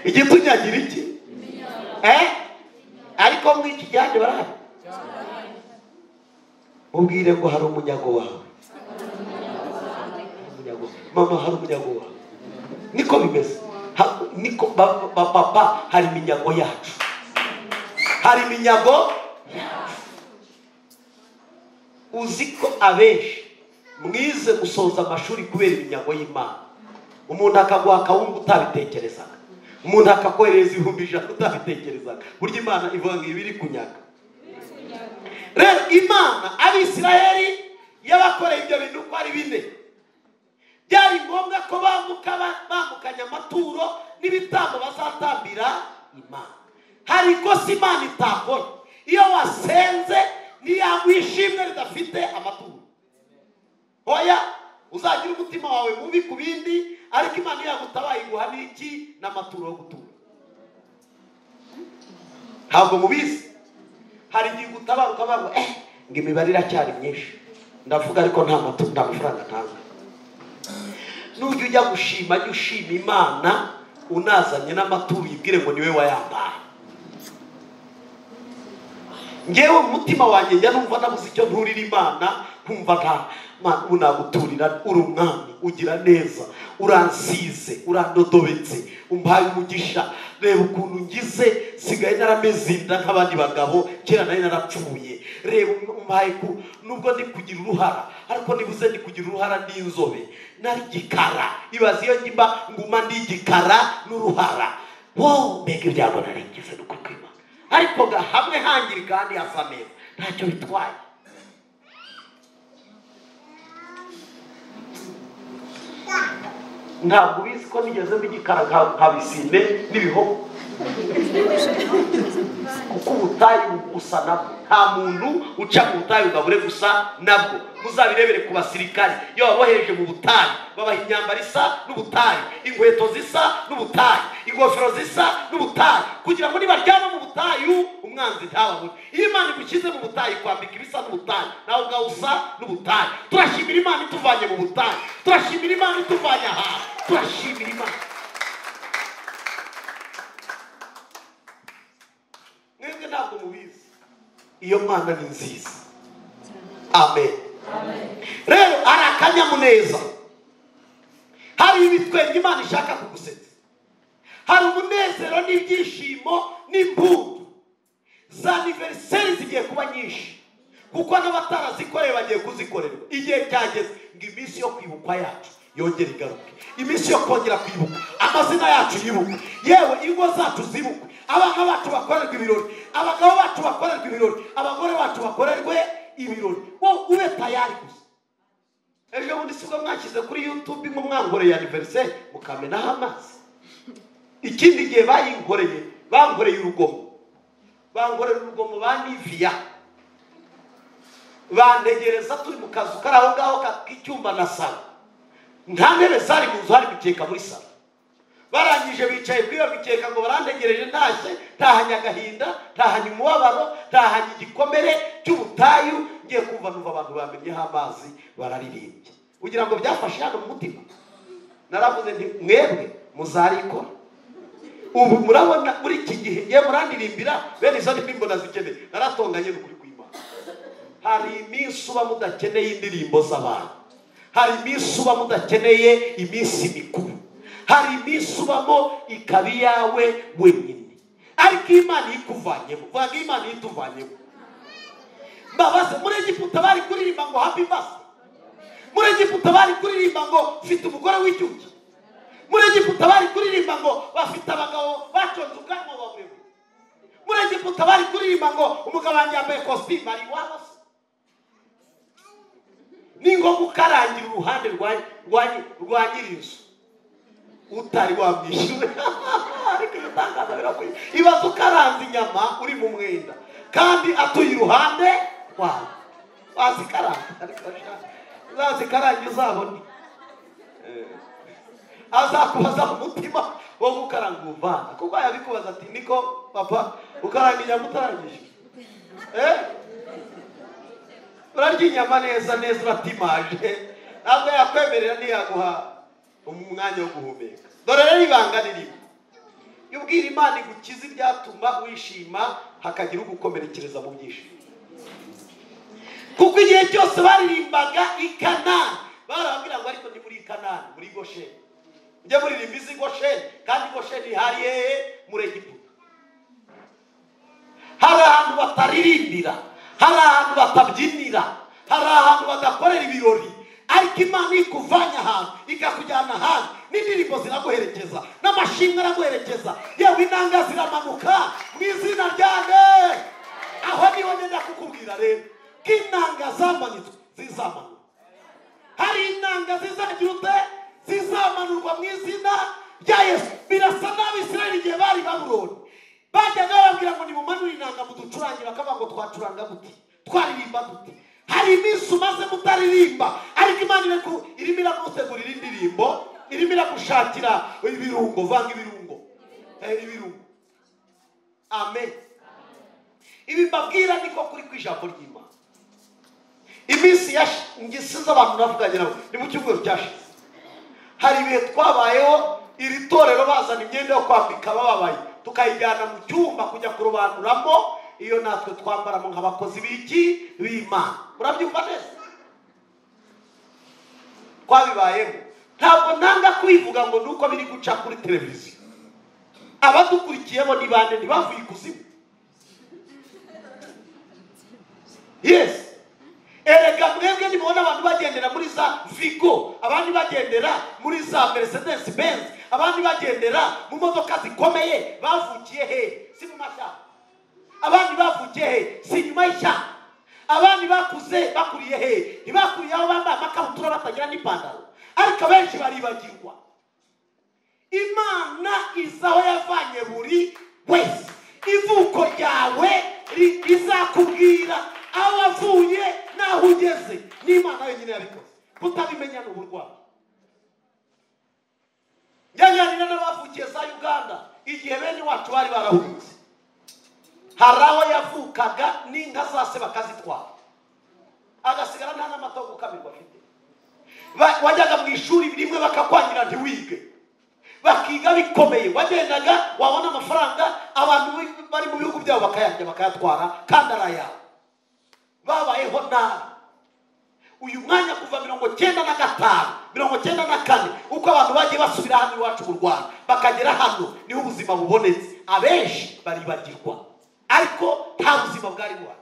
[SPEAKER 1] Igitunyagira iki? Ariko muri iki gihe barahari. Mubwire ngo hari umunyago wawe. Mama, hari umunyago wawe. Niko bimeze. Niko papa, hari iminyago yacu. Hari iminyago yacu. Uzi ko abenshi mwize gusoza amashuri kubera iminyago y'Imana. Umuntu akaguha akawungu utabitekerezaga, umuntu akakohereza 100,000 utabitekerezaga. Burya Imana ivuga ngo ibiri kunyaga. Rero Imana Abisirayeli yabakoreye ibyo bintu uko ari bine. Byari ngombwa ko bambuka bambukanya amaturo n'ibitambo bazatambira Imana. Hari ikosa Imana itakora iyo wasenze ntiyaguha ishimwe ridafite amaturo. Oya, uzagira umutima wawe mubi ku bindi, ariko Imana iyo yagutabaye iguha n'iki? N'amaturo yo gutura. Ntabwo mubizi. Hari igihe ugutabara ukavuga ngo ngo imibare iracyari myinshi, ndavuga ariko nta maturo, nta mafaranga ntanga. Nujya ujya gushima, jya ushima Imana unazanye n'amaturo, uyibwire ngo niwe wayambaye. Ngewe mu mutima wanjye njya numva nabuze icyo nturira Imana, nkumva nta ubu naguturira, uri umwami, ugira neza, uransize, urandodobetse, umpaye umugisha. Reba ukuntu ngize, sigaye narameze inda nk'abandi bagabo, kera nari narapfuye. Reba umpaye nubwo ndi kugira uruhara, ariko nibuze ndi kugira uruhara ndi inzobe, nari igikara. Ibaze iyo ngimba nguma ndi igikara n'uruhara. Wo mbega ibyago nari ngize nuko kwima. Ariko hamwe hangirika kandi hasa neza, ntacyo bitwaye. Ntabwo ubizi ko nigeze mbigikara nka bisine n'ibihogo, kuko ubutayu gusa nabwo nta muntu uca mu butayu ngo abure gusa nabwo. Muzabirebere ku basirikari, iyo babohereje mu butayu babaha imyambaro isa n'ubutayu, inkweto zisa n'ubutayu, ingofero zisa n'ubutayu, kugira ngo nibaryama mu butayu umwanzi ntababone. Iyo Imana igushyize mu butayu kwambika ibisa n'ubutayu, nawe ubwawe usa n'ubutayu. Turashimira Imana ituvanye mu butayu, turashimira Imana ituvanye ahantu, turashimira Imana. Mwebwe ntabwo mubizi, iyo Mana ni nziza. Amen. Rero hari akanyamuneza, hari ibitwenge Imana ishaka kugusetsa, hari umunezero n'ibyishimo n'impundu. Za aniveriseri zigiye kuba nyinshi, kuko n'abatarazikoreye bagiye kuzikorerwa. Igihe cyageze ngo iminsi yo kwibukwa yacu yongere igaruke, iminsi yo kongera kwibuka, amazina yacu yibukwe, yewe ingo zacu zibukwe, abana bacu bakorerwe ibirori, abagabo bacu bakorerwe ibirori, abagore bacu bakorerwe ibirori. Wowe ube tayari gusa. Ejo bundi sibwo mwashyize kuri YouTube ngo mwankoreye anniversaire mukamenaho amazi. Ikindi gihe bayinkoreye, bankoreye urugomo, bankorera urugomo ba Nivia, bantegereza turi mu kazu kari aho ngaho k'icyumba na salo. Nta ntebe zari mu nzu, hari imikeka muri salo. Barangije bicaye kuri iyo mikeka ngo barantegereje ntashye, ntahanye agahinda, ntahanye umubabaro, ntahanye igikomere cy'ubutayu. Ngiye kumva numva abantu bamenyeho amazi bararirimbye. Ugira ngo byafashe hano mu mutima. Naravuze nti mwebwe muzarikora. Ubu murabona muri iki gihe ngiye murandirimbira bene izo ndirimbo nazikeneye. Naratonganye n'ukuri kw'Imana. Hari iminsi uba mudakeneye indirimbo z'abantu, hari iminsi uba mudakeneye iminsi mikuru, hari iminsi ubamo ikaba iyawe wenyine. Ariko Imana ikuvanyemo, vuga ngo Imana ituvanyemo. Mbabaze, muri Egiputa bari kuririmba ngo happy birthday, muri Egiputa bari kuririmba ngo mfite umugore w'icyuki, muri Egiputa bari kuririmba ngo bafite abagabo baconze ubwanwa baburebure, muri Egiputa bari kuririmba ngo umugabo wanjye yambaye kositimu ari iwabo se. Ni nko gukarangira uruhande rwa nyir'inzu utari wamwishyura. Ariko ibitangaza birakwiye. Ibaze ukaranze inyama uri mu mwenda kandi atuye iruhande rwawe, wazikaranga, ariko uzazikarange uzabone azakubaza mu mutima wo gukaranga umuvana, kuko yabikubaza ati niko papa ukaranga inyama utarangije, urarya inyama neza neza uratimaje, ntabwo yakwemerera ntiyaguha umwanya wo guhumeka. Dore rero ibanga ririmo, iyo ubwira Imana igukiza ibyatuma wishima, hakagira ugukomerekereza mu byishimo. Kuko igihe cyose baririmbaga i Kanani, barababwira ngo ariko ni muri Kanani, muri Gosheni, mujye muririmba izi Gosheni, kandi Gosheni hari hehe? Muri Egiputa. Hari ahantu bataririmbira, hari ahantu batabyinira, hari ahantu badakorera ibirori, ariko Imana ikuvanye ahantu ikakujyana ahandi, n'indirimbo ziraguherekeza, n'amashimwe araguherekeza, yewe inanga ziramanuka mu izina ryanjye. Aho niho ngenda kukubwira rero ko inanga zamanitswe zizamanuka. Hari inanga zizagira ute? zizamanurwa mu izina rya Yesu. Birasa n'Abisirayeli igihe bari Babuloni bajyaga bababwira ngo nimumanure inanga muducurange, bakavuga ngo twacuranga gute, twaririmba gute? Hari iminsi umaze mutaririmba, ariko Imana irimo iragutegurira indirimbo, irimo iragushakira ibirungo. Vanga ibirungo, ibirungo. Amen. Ibi mbabwira niko kuri kw'ijambo ry'Imana. Iminsi yasize abantu navuganye nabo ni mu cyumweru cyashize. Hari ibihe twabayeho iri torero bazana imyenda yo kwambika bababaye, tukayijyana mu cyumba kujya kurobanuramo iyo natwe twambaramo nk'abakozi b'iki b'Imana. Murabyumva neza? Twabibayemo. Ntabwo nanga kwivuga ngo nuko biri guca kuri televiziyo. Abadukurikiyemo ni bande? Ntibavuye ikuzimu. Yes. Erega mwebwe nimubona abantu bagendera muri za Vigo, abandi bagendera muri za Mercedes Benz, abandi bagendera mu modoka zikomeye, bavukiye he? Si mu mashyamba. Abandi bavukiye he? Si nyuma y'ishyamba. Abandi bakuze bakuriye he? Ntibakuriye aho bambaye amakabutura batagira n'ipantaro. Ariko abenshi baribagirwa. Imana izi aho yavanye buri wese. Ivuko ryawe rizakubwira aho wavuye n'aho ugeze. N'Imana yonyine yabikoze. Kutabimenya ni uburwayi. Nganira n'abavukiye za Uganda igihe bene wacu bari barahunze, hari aho yavukaga n'inka zase bakazitwara, agasigara nta n'amata yo gukamirwa afite. Wajyaga mu ishuri rimwe bakakwangira ntiwige, bakiga bikomeye. Wagendaga wabona amafaranga abantu bari mu bihugu byabo bakayarya bakayatwara kandi ari ayabo. Babayeho nabi. Uyu mwanya kuva 95, 94, uko abantu bagiye basubira hano iwacu mu Rwanda bakagera hano, niho ubuzima bubonetse. Abenshi baribagirwa, ariko nta buzima bwari buhari.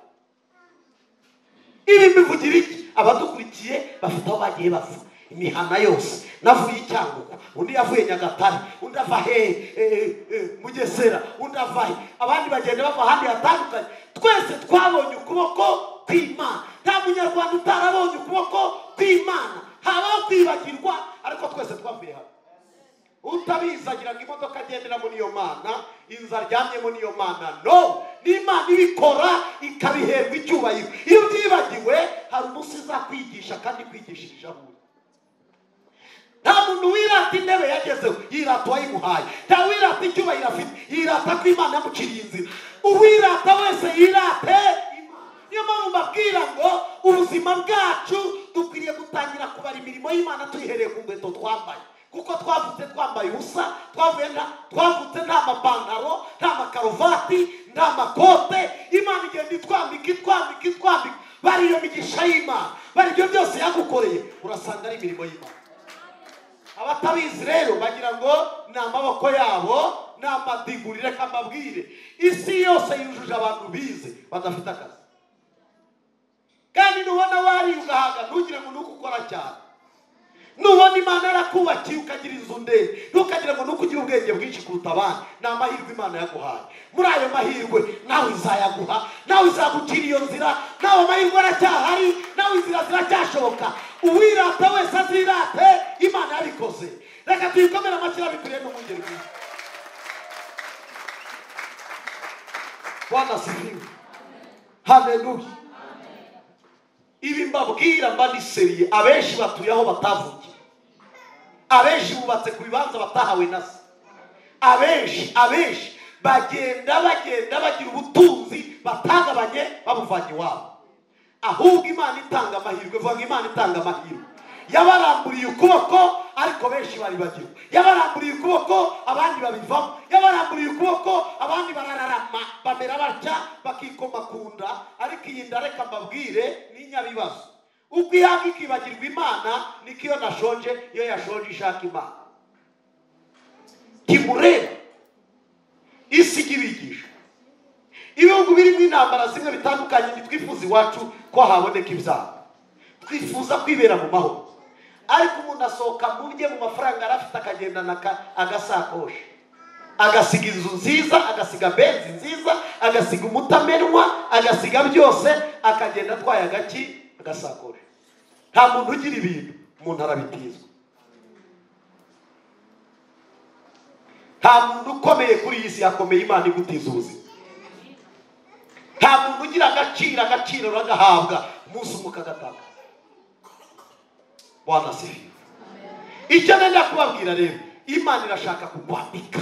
[SPEAKER 1] Ibi mbivugira iki? Abadukurikiye bafite aho bagiye bava imihana yose. Navuye i Cyangugu, undi yavuye Nyagatare, undi ava he Mugesera, undi ava he, abandi bagenda bava ahandi hatandukanye. Twese twabonye ukuboko kw'Imana. Nta munyarwanda utarabonye ukuboko kw'Imana. Habaho kwibagirwa, ariko twese twavuye hano. Utabizi agira ngo imodoka agenderamo niyo Mana, inzu aryamyemo niyo Mana. No, ni Imana ibikora ikabiherwa icyubahiro. Iyo ubyibagiwe hari umunsi izakwigisha kandi kwigishirije aho uri. Nta muntu wirata intebe yagezeho, yirata uwayimuhaye. Nta wirata icyubahiro afite, yirata ko Imana yamuciriye inzira. Uwirata wese yirate Imana. Niyo mpamvu mbabwira ngo ubuzima bwacu dukwiriye gutangira kubara imirimo y'Imana tuyihereye ku nkweto twambaye. Kuko twavutse twambaye ubusa, twavutse nta mapantaro, nta makaruvati, nta makote. Imana igenda itwambika itwambika itwambika. Bari iyo migisha y'Imana, bari ibyo byose yagukoreye, urasanga ari imirimo y'Imana. Abatabizi rero bagira ngo ni amaboko yabo, ni amadiguri. Reka mbabwire, isi yose yujuje abantu bize badafite akazi. Kandi nubona wari ugahaga ntugire ngo nuko ukora cyane. Nubona Imana yarakubakiye ukagira inzu ndende, ntukagira ngo nuko ugira ubwenge bwinshi kuruta abandi. Ni amahirwe Imana yaguhaye. Muri ayo mahirwe nawe izayaguha, nawe izagucira iyo nzira, nawe amahirwe aracyahari, nawe inzira ziracyashoboka. Uwirata wese azirate, Imana yabikoze. Reka tuyikomere amashyi abikwiriye n'umwungeri mwiza. Bwana asifiwe. Haleluya. Ibi mbabwira mba ndi seriye. Abenshi batuye aho batavukiye, abenshi bubatse ku bibanza batahawe na se, abenshi bagenda bagira ubutunzi batagabanye babuvanye iwabo. Ahubwo Imana itanga amahirwe. Vuga ngo Imana itanga amahirwe. Yabaramburiye ukuboko ariko benshi baribagirwa. Yabaramburiye ukuboko abandi babivamo. Yabaramburiye ukuboko abandi barararama bamera batya bakikoma ku nda. Ariko iyi nda reka mbabwire ni inyabibazo. Uko ihanga ikibagirwa Imana, niko iyo nashonje, iyo yashonje ishaka Imana. Kimureba isi ijya ibigisha. Ibihugu birimo intambara zimwe bitandukanye, ntitwifuza iwacu ko haboneka ibyago, twifuza kwibera mu mahoro. Ariko umuntu asohoka mu bye mu mafaranga arafite, akagendana agasakoshi, agasiga inzu nziza, agasiga benzi nziza, agasiga umutamenwa, agasiga byose, akagenda atwaye agaki agasakoshi. Nta muntu ugira ibintu, umuntu arabitizwa. Nta muntu ukomeye kuri iyi si yakomeye Imana igutiza ubuzima. Nta muntu ugira agaciro, agaciro uragahabwa umunsi umwe ukagatakaza. Bwana asifiwe. Icyo nenda kubabwira rero, Imana irashaka kukwambika,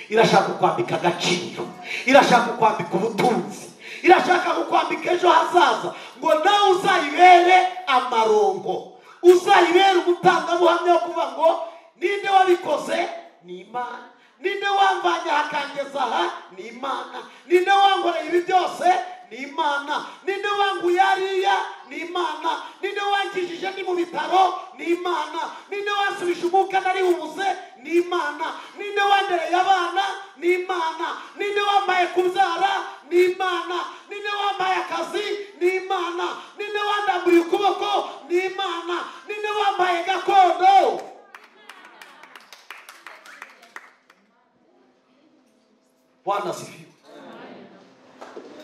[SPEAKER 1] irashaka kukwambika agaciro, irashaka kukwambika ubutunzi, irashaka kukwambika ejo hazaza, ngo nawe uzayibere amarongo, uzayibere umutangabuhamya wo kuvuga ngo ninde wabikoze? Ni Imana. Ninde wamvanye akangeza aha? Ni Imana. Ninde wankoreye ibi byose? Ni Imana. Ninde wanguye hariya? Ni Imana. Ninde wankijije ndi mu bitaro? Ni Imana. Ninde wansubije umwuka nari ubuze? Ni Imana. Ninde wandereye abana? Ni Imana. Ninde wambaye kubyara? Ni Imana. Ninde wambaye akazi? Ni Imana. Ninde wandamburiye ukuboko? Ni Imana. Ninde wambaye gakondo? Bwana asifiwe.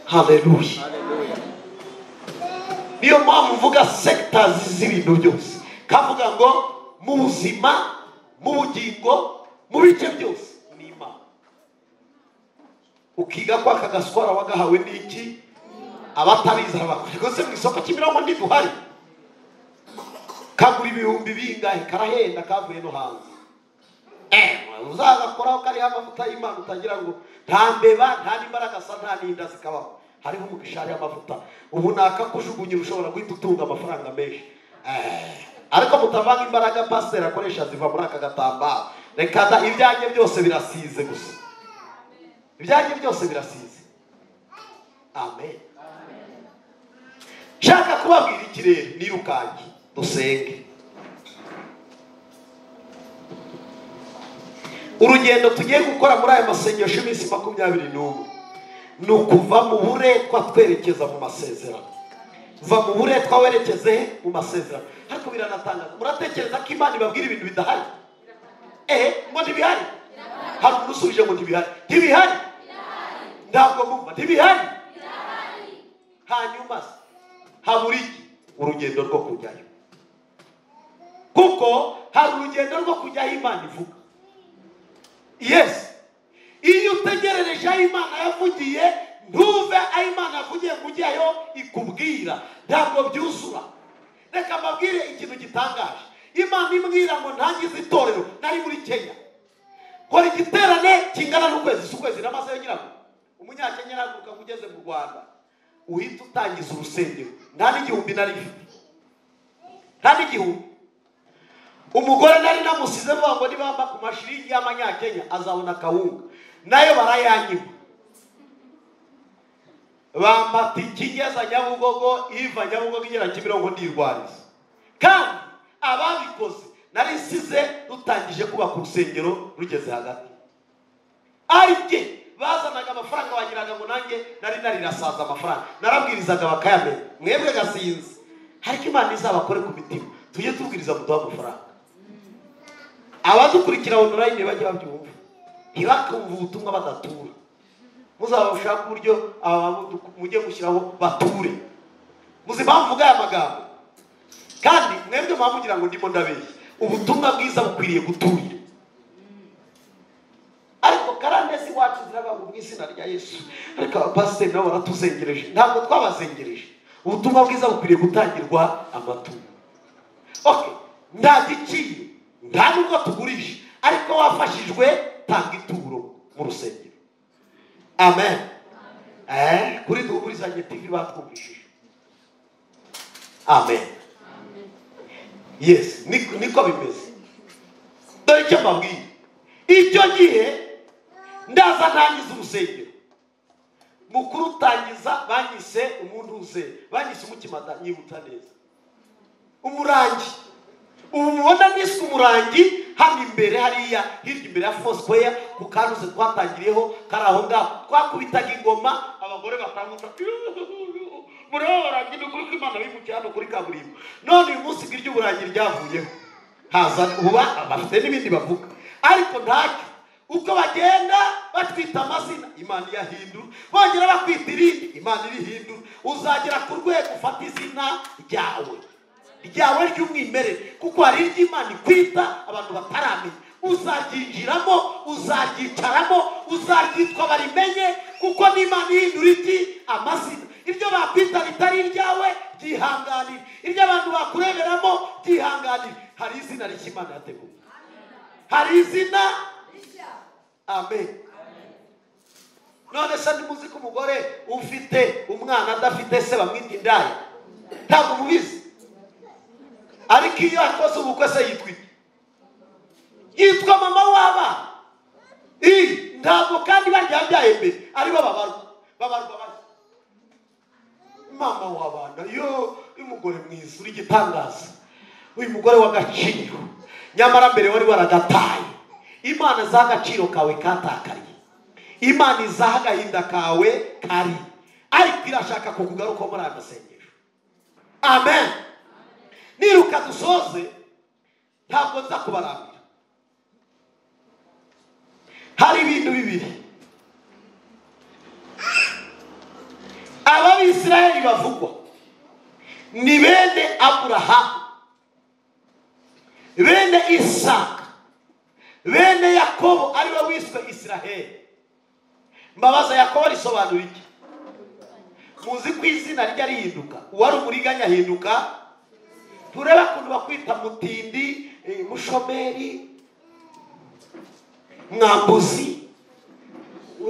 [SPEAKER 1] Haleluya. Niyo mpamvu mvuga sectors z'ibintu byose, kavuga ngo mu buzima, mu bugingo, mu bice byose ni Imana. Ukiga kwa kagaswara wagahawe n'iki? Abatabizi arabakora. Rwose mu isoko Kimironko ntiduhari. Kagura ibihumbi bingahe, karahenda kavuye no hanze. Uzagakoraho kariho amavuta y'Imana utagira ngo nta mbeba, nta n'imbaraga sa, nta n'inda zikabaho. Hariho umugisha, hariho amavuta. Ubu nakakujugunyira ushobora guhita utunga amafaranga menshi. Ariko mutavanga imbaraga pasiteri akoresha ziva muri aka gatambaro. Reka da, ibyanjye byose birasize gusa. Ibyanjye byose birasize. Amen. Nshaka kubabwira iki rero, nirukange dusenge. Urugendo tugiye gukora muri aya masengesho y'iminsi 21 ni ukuva mu buretwa twerekeza mu masezerano. Va mu buretwa werekeze mu masezerano. Ariko biranatangaza, muratekereza ko Imana ibabwira ibintu bidahari? Ngo ntibihari? Hari umuntu usubije ngo ntibihari. Ntibihari? Ntabwo mumva, ntibihari? Hanyuma habura iki? Urugendo rwo kujyayo. Kuko hari urugendo rwo kujyayo Imana ivuga. Yes. Iyo utegerereje aho Imana yavugiye, ntuve aho Imana yavugiye ngo ujyayo ikubwira, ntabwo byuzura. Reka mbabwire ikintu gitangaje. Imana imbwira ngo ntangize itorero, nari muri Kenya. Kora igiterane kingana n'ukwezi, si ukwezi n'amasaha ngira ngo umunyakenya arahaguruka ngo ugeze mu Rwanda uhita utangiza urusengero. Nta n'igihumbi nari mfite, nta n'igihumbi. Umugore nari namusize vuga ngo nibamba ku mashiringi y'amanyakenya azabona kawunga, nayo barayanyima. Bamba tikigeza Nyabugogo, iva Nyabugogo igera Kimironko ndirwariza. Kandi ababikoze nari nsize rutangije kubaka urusengero rugeze hagati. Aribye bazanaga amafaranga bagiraga ngo nanjye nari narirasaza amafaranga, narabwirizaga bakayamenya. Mwebwe gasinzi, ariko Imana izabakore ku mitima, tujye tubwiriza muduha amafaranga. Abadukurikira online bajye babyumva, ntibakumva ubutumwa badatura. Muzabashaka uburyo mujye gushyiraho bature. Muzi impamvu mvuga aya magambo? Kandi mwebwe mugira ngo ndimo ndabeshya. Ubutumwa bwiza bukwiriye guturira. Ariko karandesi wacu ziravuga mu izina rya Yesu. Ariko abapasiteri nabo baratuzengereje. Ntabwo twabazengereje. Ubutumwa bwiza bukwiriye gutangirwa amaturo. Okay, nta giciro, nta nubwo tugurisha, ariko wafashijwe tanga ituro mu rusengero. Amen. Kuri duhurizanye TV batwumvishije. Amen. Yes, niko bimeze. Dore icyo mbabwiye. Icyo gihe ndaza ntangiza urusengero. Mukuru utangiza banyise umuntu uze, banyise umukimada nyibutsa neza. Umurangi. Ubu mubona nise umurangi hano imbere hariya hirya imbere ya Foursquare ku karuze twatangiriyeho kari aho ngaho twakubitaga ingoma abagore batambuka murabarangi ni kuri Imana bimukiye hano kuri kaburimbo. None uyu munsi iryo uburangi ryavuyeho haza uba bafite n'ibindi bavuga, ariko ntacyo. Uko bagenda batwita amazina Imana iyahindura, bongera bakwita irindi Imana irihindura. Uzagera ku rwego ufata izina ryawe ry'umwimerere, kuko hari iry'Imana ikwita abantu bataramenya. Uzaryinjiramo, uzaryicaramo, uzaryitwa barimenye, kuko n'Imana ihindura iki? Amazina. Ibyo bakwita bitari iryawe byihanganire, ibyo abantu bakureberamo byihanganire. Hari izina rishya Imana yateguye, hari izina. Amen. None se ntimuzi ko umugore ufite umwana adafite se bamwita indaya? Ntabwo mubizi. Ariko iyo akoze ubukwe se yitwa iki? Yitwa mama w'abana. Ntabwo kandi barya yabyaye mbere aribo babarwa, babarwa bake. Mama w'abana, yo uyu mugore mwiza uri igitangaza, uyu mugore w'agaciro, nyamara mbere wari waragataye. Imana izaha agaciro kawe katakariye, Imana izaha agahinda kawe kari, ariko irashaka kukugaruka muri aya masengesho. Amen. Niruka dusoze, ntabwo nza kubarambira. Hari ibintu bibiri Abisirayeli bavugwa ni bene Aburahamu, bene Isaka, bene Yakobo ariwe wiswe Isiraheli. Mbabaza, Yakobo risobanura iki? Muzi ko izina rijya rihinduka, uwari umuriganya ahinduka. Tureba ukuntu bakwita mutindi, mushomeri, mwambuzi.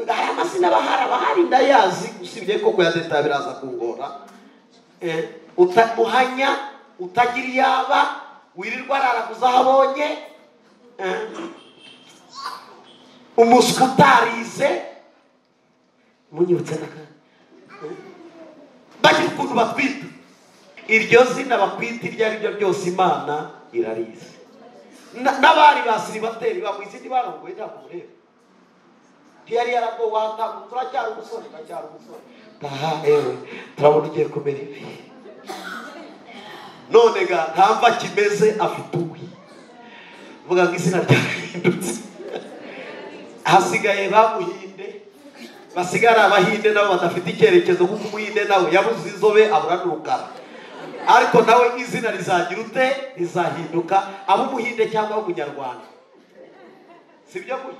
[SPEAKER 1] Hari amazina bahari ndayazi, usibye ko kuyadeta biraza kungora. Muhanya, utagira iyaba, wirirwa araraguza aho abonye, umuswa utarize, munyibutse n'akandi. Bagira ukuntu batwita. Iryo zina bakwita iryo ari ryo ryose Imana irarizi. N'abari ba siribateri bamuha izindi barongoye ntabwo mureba. Ntiyari yaragowe ahatanga, turacyari umusore, turacyari umusore. Taha ewe, turabona ugiye kumera ibi. None ga nta mva kimeze afite uwi. Vuga ngo izina ryahindutse. Hasigaye bamuhinde, basigara abahinde nabo badafite icyerekezo, kuko umuhinde nawe yabuze inzobe abura n'urukara. Ariko nawe izina rizagira ute? Rizahinduka, abo umuhinde cyangwa abo umunyarwanda. Sibyo muhi?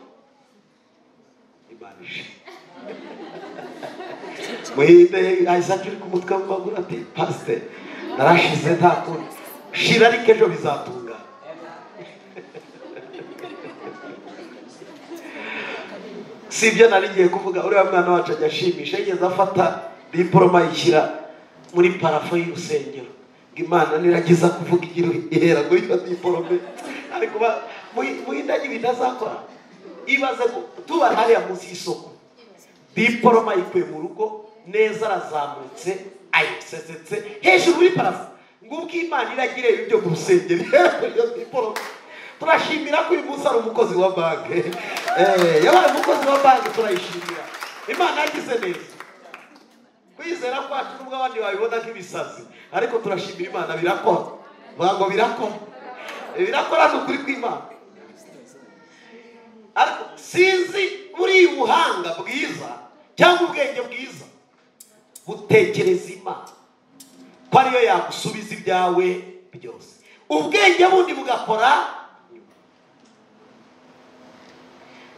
[SPEAKER 1] Imana ishe. Muhinde ahise acurika umutwe mu maguru ati pasiteri narashize nta kundi, shira ariko ejo bizatungana. Sibyo nari ngiye kuvuga. Uriya mwana wacu ajya ashimisha, yigeze afata diporoma ayishyira muri parafo y'urusengero, ngo Imana niragiza kuvuga igira ihera ngo iyo diporome. Ariko muhinde ibintu azakora, ibaze tuba hariya munsi y'isoko, diporoma ayikuye mu rugo neza, arazamutse ayisesetse hejuru muri parafo, ngo ubwo Imana iragira ibyo mu rusengero iyo diporome. Turashimira ko uyu munsi ari umukozi wa banki, yabaye umukozi wa banki, turayishimira. Imana yagize neza. Kwizera kwacu nubwo abandi babibona nk'ibisazi, ariko turashimira Imana, birakora. Vuga ngo birakora. Birakora ni ukuri kw'Imana. Ariko sinzi buri buhanga bwiza cyangwa ubwenge bwiza butekereza Imana ko ariyo yagusubiza ibyawe byose. Ubwenge bundi bugakora.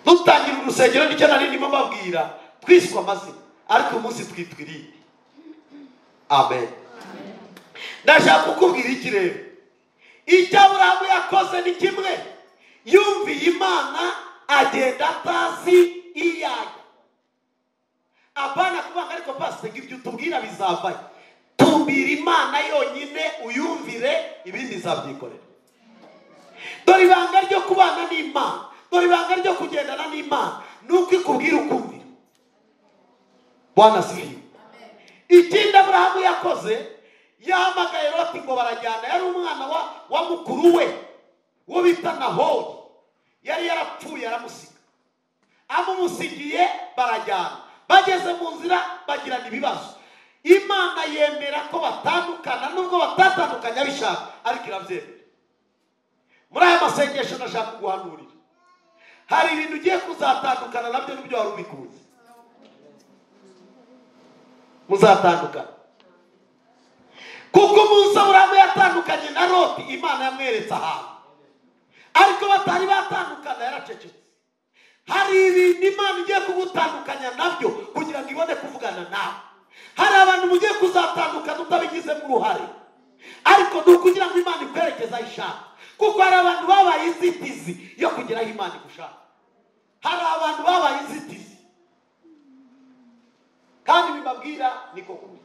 [SPEAKER 1] Dutangira urusengero nicyo nari ndimo mbabwira, twiswe amazina, ariko umunsi twitwa irindi. Amen. Ndashaka kukubwira iki rero? Icyo Aburahamu yakoze ni kimwe, yumviye Imana agenda atazi iyajya. Apana kubanga ariko pastor ibyo utubwira bizavayo. Tumbira Imana yonyine uyumvire, ibindi izabyikorera. Dore ibanga ryo kubana n'Imana, dore ibanga ryo kugendana n'Imana, nuko ikubwira ukumvira. Bwana asifiwe. Ikindi Aburahamu yakoze, yahamagaye Loti ngo barajyana. Yari umwana wa mukuru we uwo bita Nahori, yari yarapfuye aramusiga. Amumusigiye barajyana. Bageze mu nzira bagirana ibibazo. Imana yemera ko batandukana, nubwo batatandukanye abishaka, ariko irabyemera. Muri aya masengesho ndashaka kuguhanurira, hari ibintu ugiye kuzatandukana nabyo n'ibyo wari ubikunze. Muzatandukana. Kuko umunsi Aburahamu yatandukanye na Loti, Imana yamweretse ahantu. Ariko batari batandukana yaracecetse. Hari ibintu Imana igiye kugutandukanya nabyo kugira ngo ibone kuvugana nawe. Hari abantu mugiye kuzatandukana utabigizemo uruhare, ariko ni ukugira ngo Imana ikwerekeze aho ishaka. Kuko hari abantu babaye inzitizi yo kugera aho Imana igushaka. Hari abantu babaye inzitizi, kandi bibabwira niko kuri.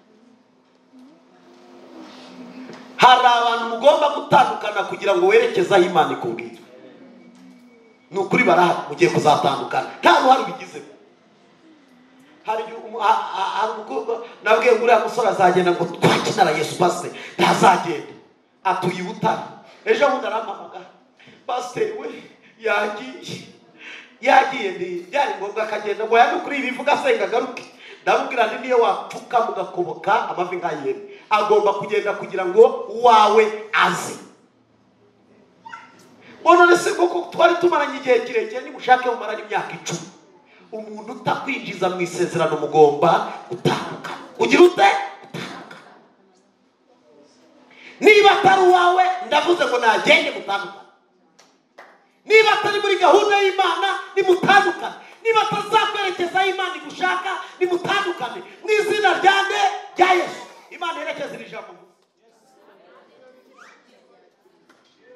[SPEAKER 1] Hari abantu mugomba gutandukana kugira ngo werekeze aho Imana ikubwira. Ni ukuri barahari, mugiye kuzatandukana nta ruhare ubigizemo. Hari umukobwa nabwiye ngo uriya musore azagenda ngo twakinara Yesu pasiteri, ntazagenda, atuye i Butare. Ejo bundi arampamagara, pasiteri we yagiye, byari ngombwa akagenda ngo yane kuri ibi bivuga asenga agaruke. Ndamubwira nti niyo wapfuka mugakoboka amavi nk'ayene, agomba kugenda kugira ngo uwawe aze. None se koko twari tumaranye igihe kirekire, nimushake mumaranye imyaka 10. Umuntu utakwinjiza mu isezerano mugomba gutandukana. Ugira ute? Gutandukana. Niba atari uwawe ndavuze ngo nagende mutandukane. Niba atari muri gahunda y'Imana nimutandukane. Niba atazakwerekeza aho Imana igushaka nimutandukane. Mu izina rya nde? Rya Yesu. Imana yerekeza iri jambo.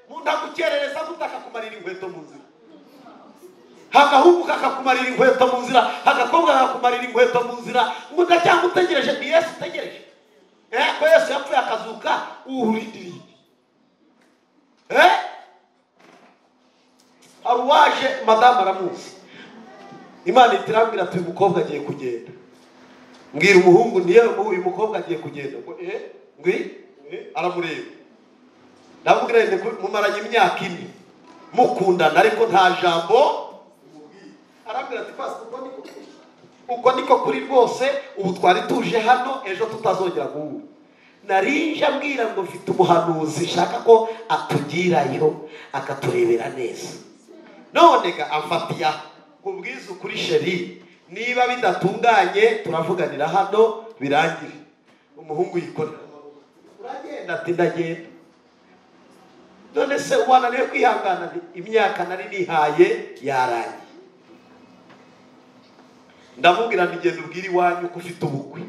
[SPEAKER 1] Mundagukerereza gutaka kumarira inkweto mu nzira. Agahungu kakakumarira inkweto mu nzira, agakobwa kakakumarira inkweto mu nzira, ngo ndacyamutegereje. Ni Yesu utegereje. Ko Yesu yapfuye akazuka, uhurindiriye. Aruwaje madamu aramuzi. Imana itirambira ati uyu mukobwa agiye kugenda. Mbwira umuhungu niye uyu mukobwa agiye kugenda. Ngo ngwi aramureba. Ndamubwira nti mumaranye imyaka 4 mukundana ariko nta jambo. Arambwira ati pastor uko niko kuri rwose, ubu twari tuje hano ejo tutazongera guhura. Narinje ambwira ngo mfite umuhanuzi shaka ko atugirayo akaturebera neza. None ga amfatiya kubwiza ukuri sheri, niba bidatunganye turavuganira hano birangire. Umuhungu yikorera, uragenda ati ndagenda. None se wananiwe kwihangana, imyaka nari nihaye yarangiye. Ndamubwira nti genda ubwire iwanyu ko ufite ubukwe.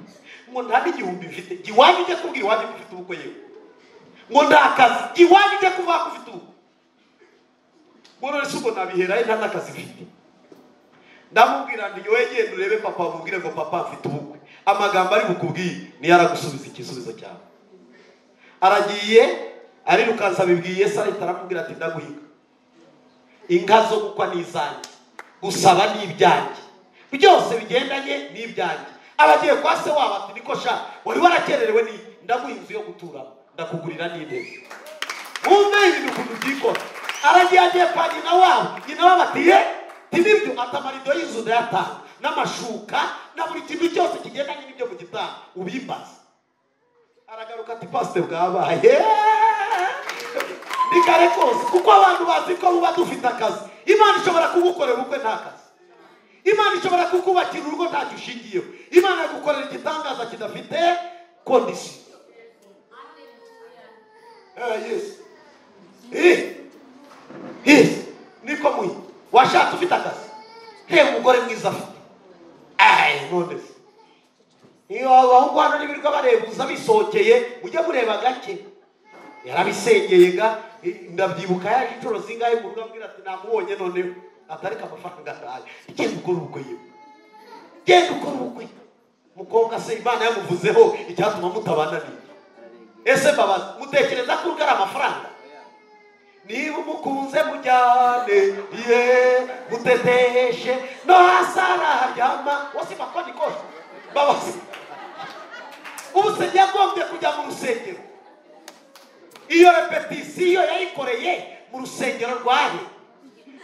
[SPEAKER 1] Ngo nta n'igihumbi mfite. Jya iwanyu ujye kubwira iwanyu ko ufite ubukwe yewe. Ngo nta kazi. Jya iwanyu ujye kuvuga ko ufite ubukwe. Ngo none se ubwo nabiherahe nta n'akazi mfite. Ndamubwira nti wowe genda urebe papa umubwire ngo papa mfite ubukwe. Amagambo ari bukubwire niyo aragusubiza igisubizo cyawe. Aragiye arirukansa abibwiye se, ahita aramubwira ati ndaguhiga. Inka zo gukwa ni izanjye, gusaba ni ibyanjye, byose bigendanye n'ibyanjye. Abagiye kwa se wabo ati niko sha wari warakererewe ni ndaguha inzu yo guturamo, ndakugurira n'intebe. Wumve ibintu ukuntu byikora. Aragiye agiye kwa nyina wabo, nyina wabo ati ye nibyo, atamarido y'inzu ndayatanga n'amashuka na buri kintu cyose kigendanye n'ibyo mu gitanda ubimbaza. Aragaruka ati pasiteri bwabaye ni kare kose, kuko abantu bazi ko buba dufite akazi. Imana ishobora kugukorera ubukwe nta kazi. Imana ishobora kukubakira urugo ntacyo ushingiyeho. Imana yagukorera igitangaza kidafite kondisiyo. Yes. Yes. Niko muhi washatse ufite akazi, reba umugore mwiza afite. None se iyo abahungu hano n'ibirirwa barebuza bisohokeye, mujye mureba gake. Yarabisengeye ga, ndabyibuka yaje inshuro zingahe mu rugo ambwira ati namubonye noneho atarika amafaranga ntayo. Genda ukore ubukwe yewe, genda ukore ubukwe. Mukobwa se Imana yamuvuzeho icyatuma mutabana ni ese mbabazi, mutekereza ko urugara amafaranga? Niba umukunze mujyane ye muteteshe no hasi araharyama wose makoni kosho. Mbabazi, ubu se yagombye kujya mu rusengero. Iyo repetisiyo yayikoreye mu rusengero rwahe,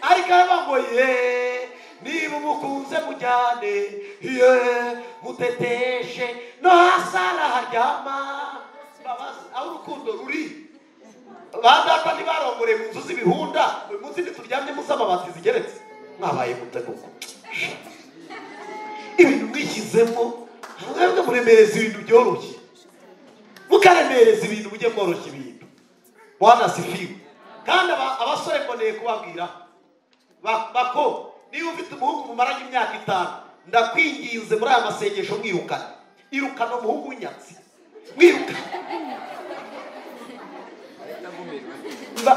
[SPEAKER 1] ariko aravuga ngo ye niba umukunze mujyane ye muteteshe no hasi araharyama. Mbabazi, aho urukundo ruri. Ba data ntibarongoreye mu nzu z'ibihunda, uyu munsi ntituryamye munsi amabati zigeretse. Mwabaye mute koko? Ibintu mwishyizemo, mwebwe muremereza ibintu byoroshye, mukaremereza ibintu, mujye mworoshya ibintu. Bwana asifiwe. Kandi abasore mboneye kubabwira bako, niba ufite umuhungu mumaranye imyaka 5, ndakwinginze muri aya masengesho mwirukane. Irukana umuhungu w'inyatsi, mwirukane.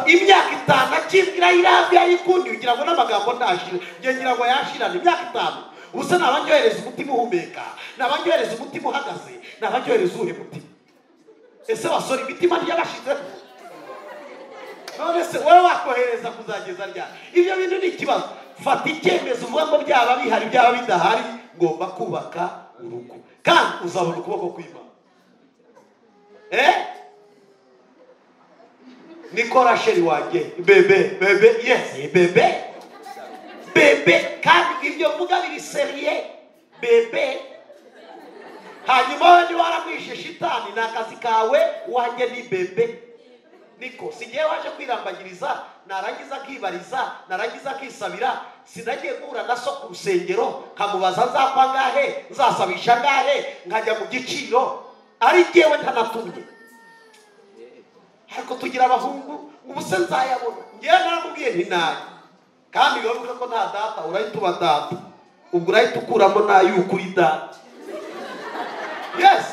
[SPEAKER 1] Imyaka 5 akibwira irabya ayikundi, ugira ngo n'amagambo ntashira, ngira ngo yashirane. Imyaka 5 ubusa nabandyohereza umutima uhumeka, nabandyohereza umutima uhagaze, nabandyohereza uwuhe mutima? Ese basore imitima ntiyabashizeho? None se wowe wakohereza kuzageza ryari? Ibyo bintu ni ikibazo. Fata icyemezo uvuga ngo byaba bihari byaba bidahari, ngomba kubaka urugo, kandi uzabona ukuboko kw'Imana. Niko Rachel wanjye, bebe bebe, yes bebe bebe, kandi ibyo mvuga biri seriye bebe. Hanyuma we niba waramwishe shitani, ni akazi kawe, wanjye ni bebe. Niko sigiye waje kwirambagiriza, narangiza akibariza, narangiza akisabira. Sinagiye guhura na so ku rusengero nkamubaza nzakwa ngahe, nzasabisha ngahe, nkajya mu giciro ari jyewe ntanatumye. Ariko tugira abahungu ubu se nzayabona? Ngewe naramubwiye nti nayo, kandi wibuke ko nta data, urahita uba data, ubwo urahita ukuramo n'ay'ukuri data. Yes,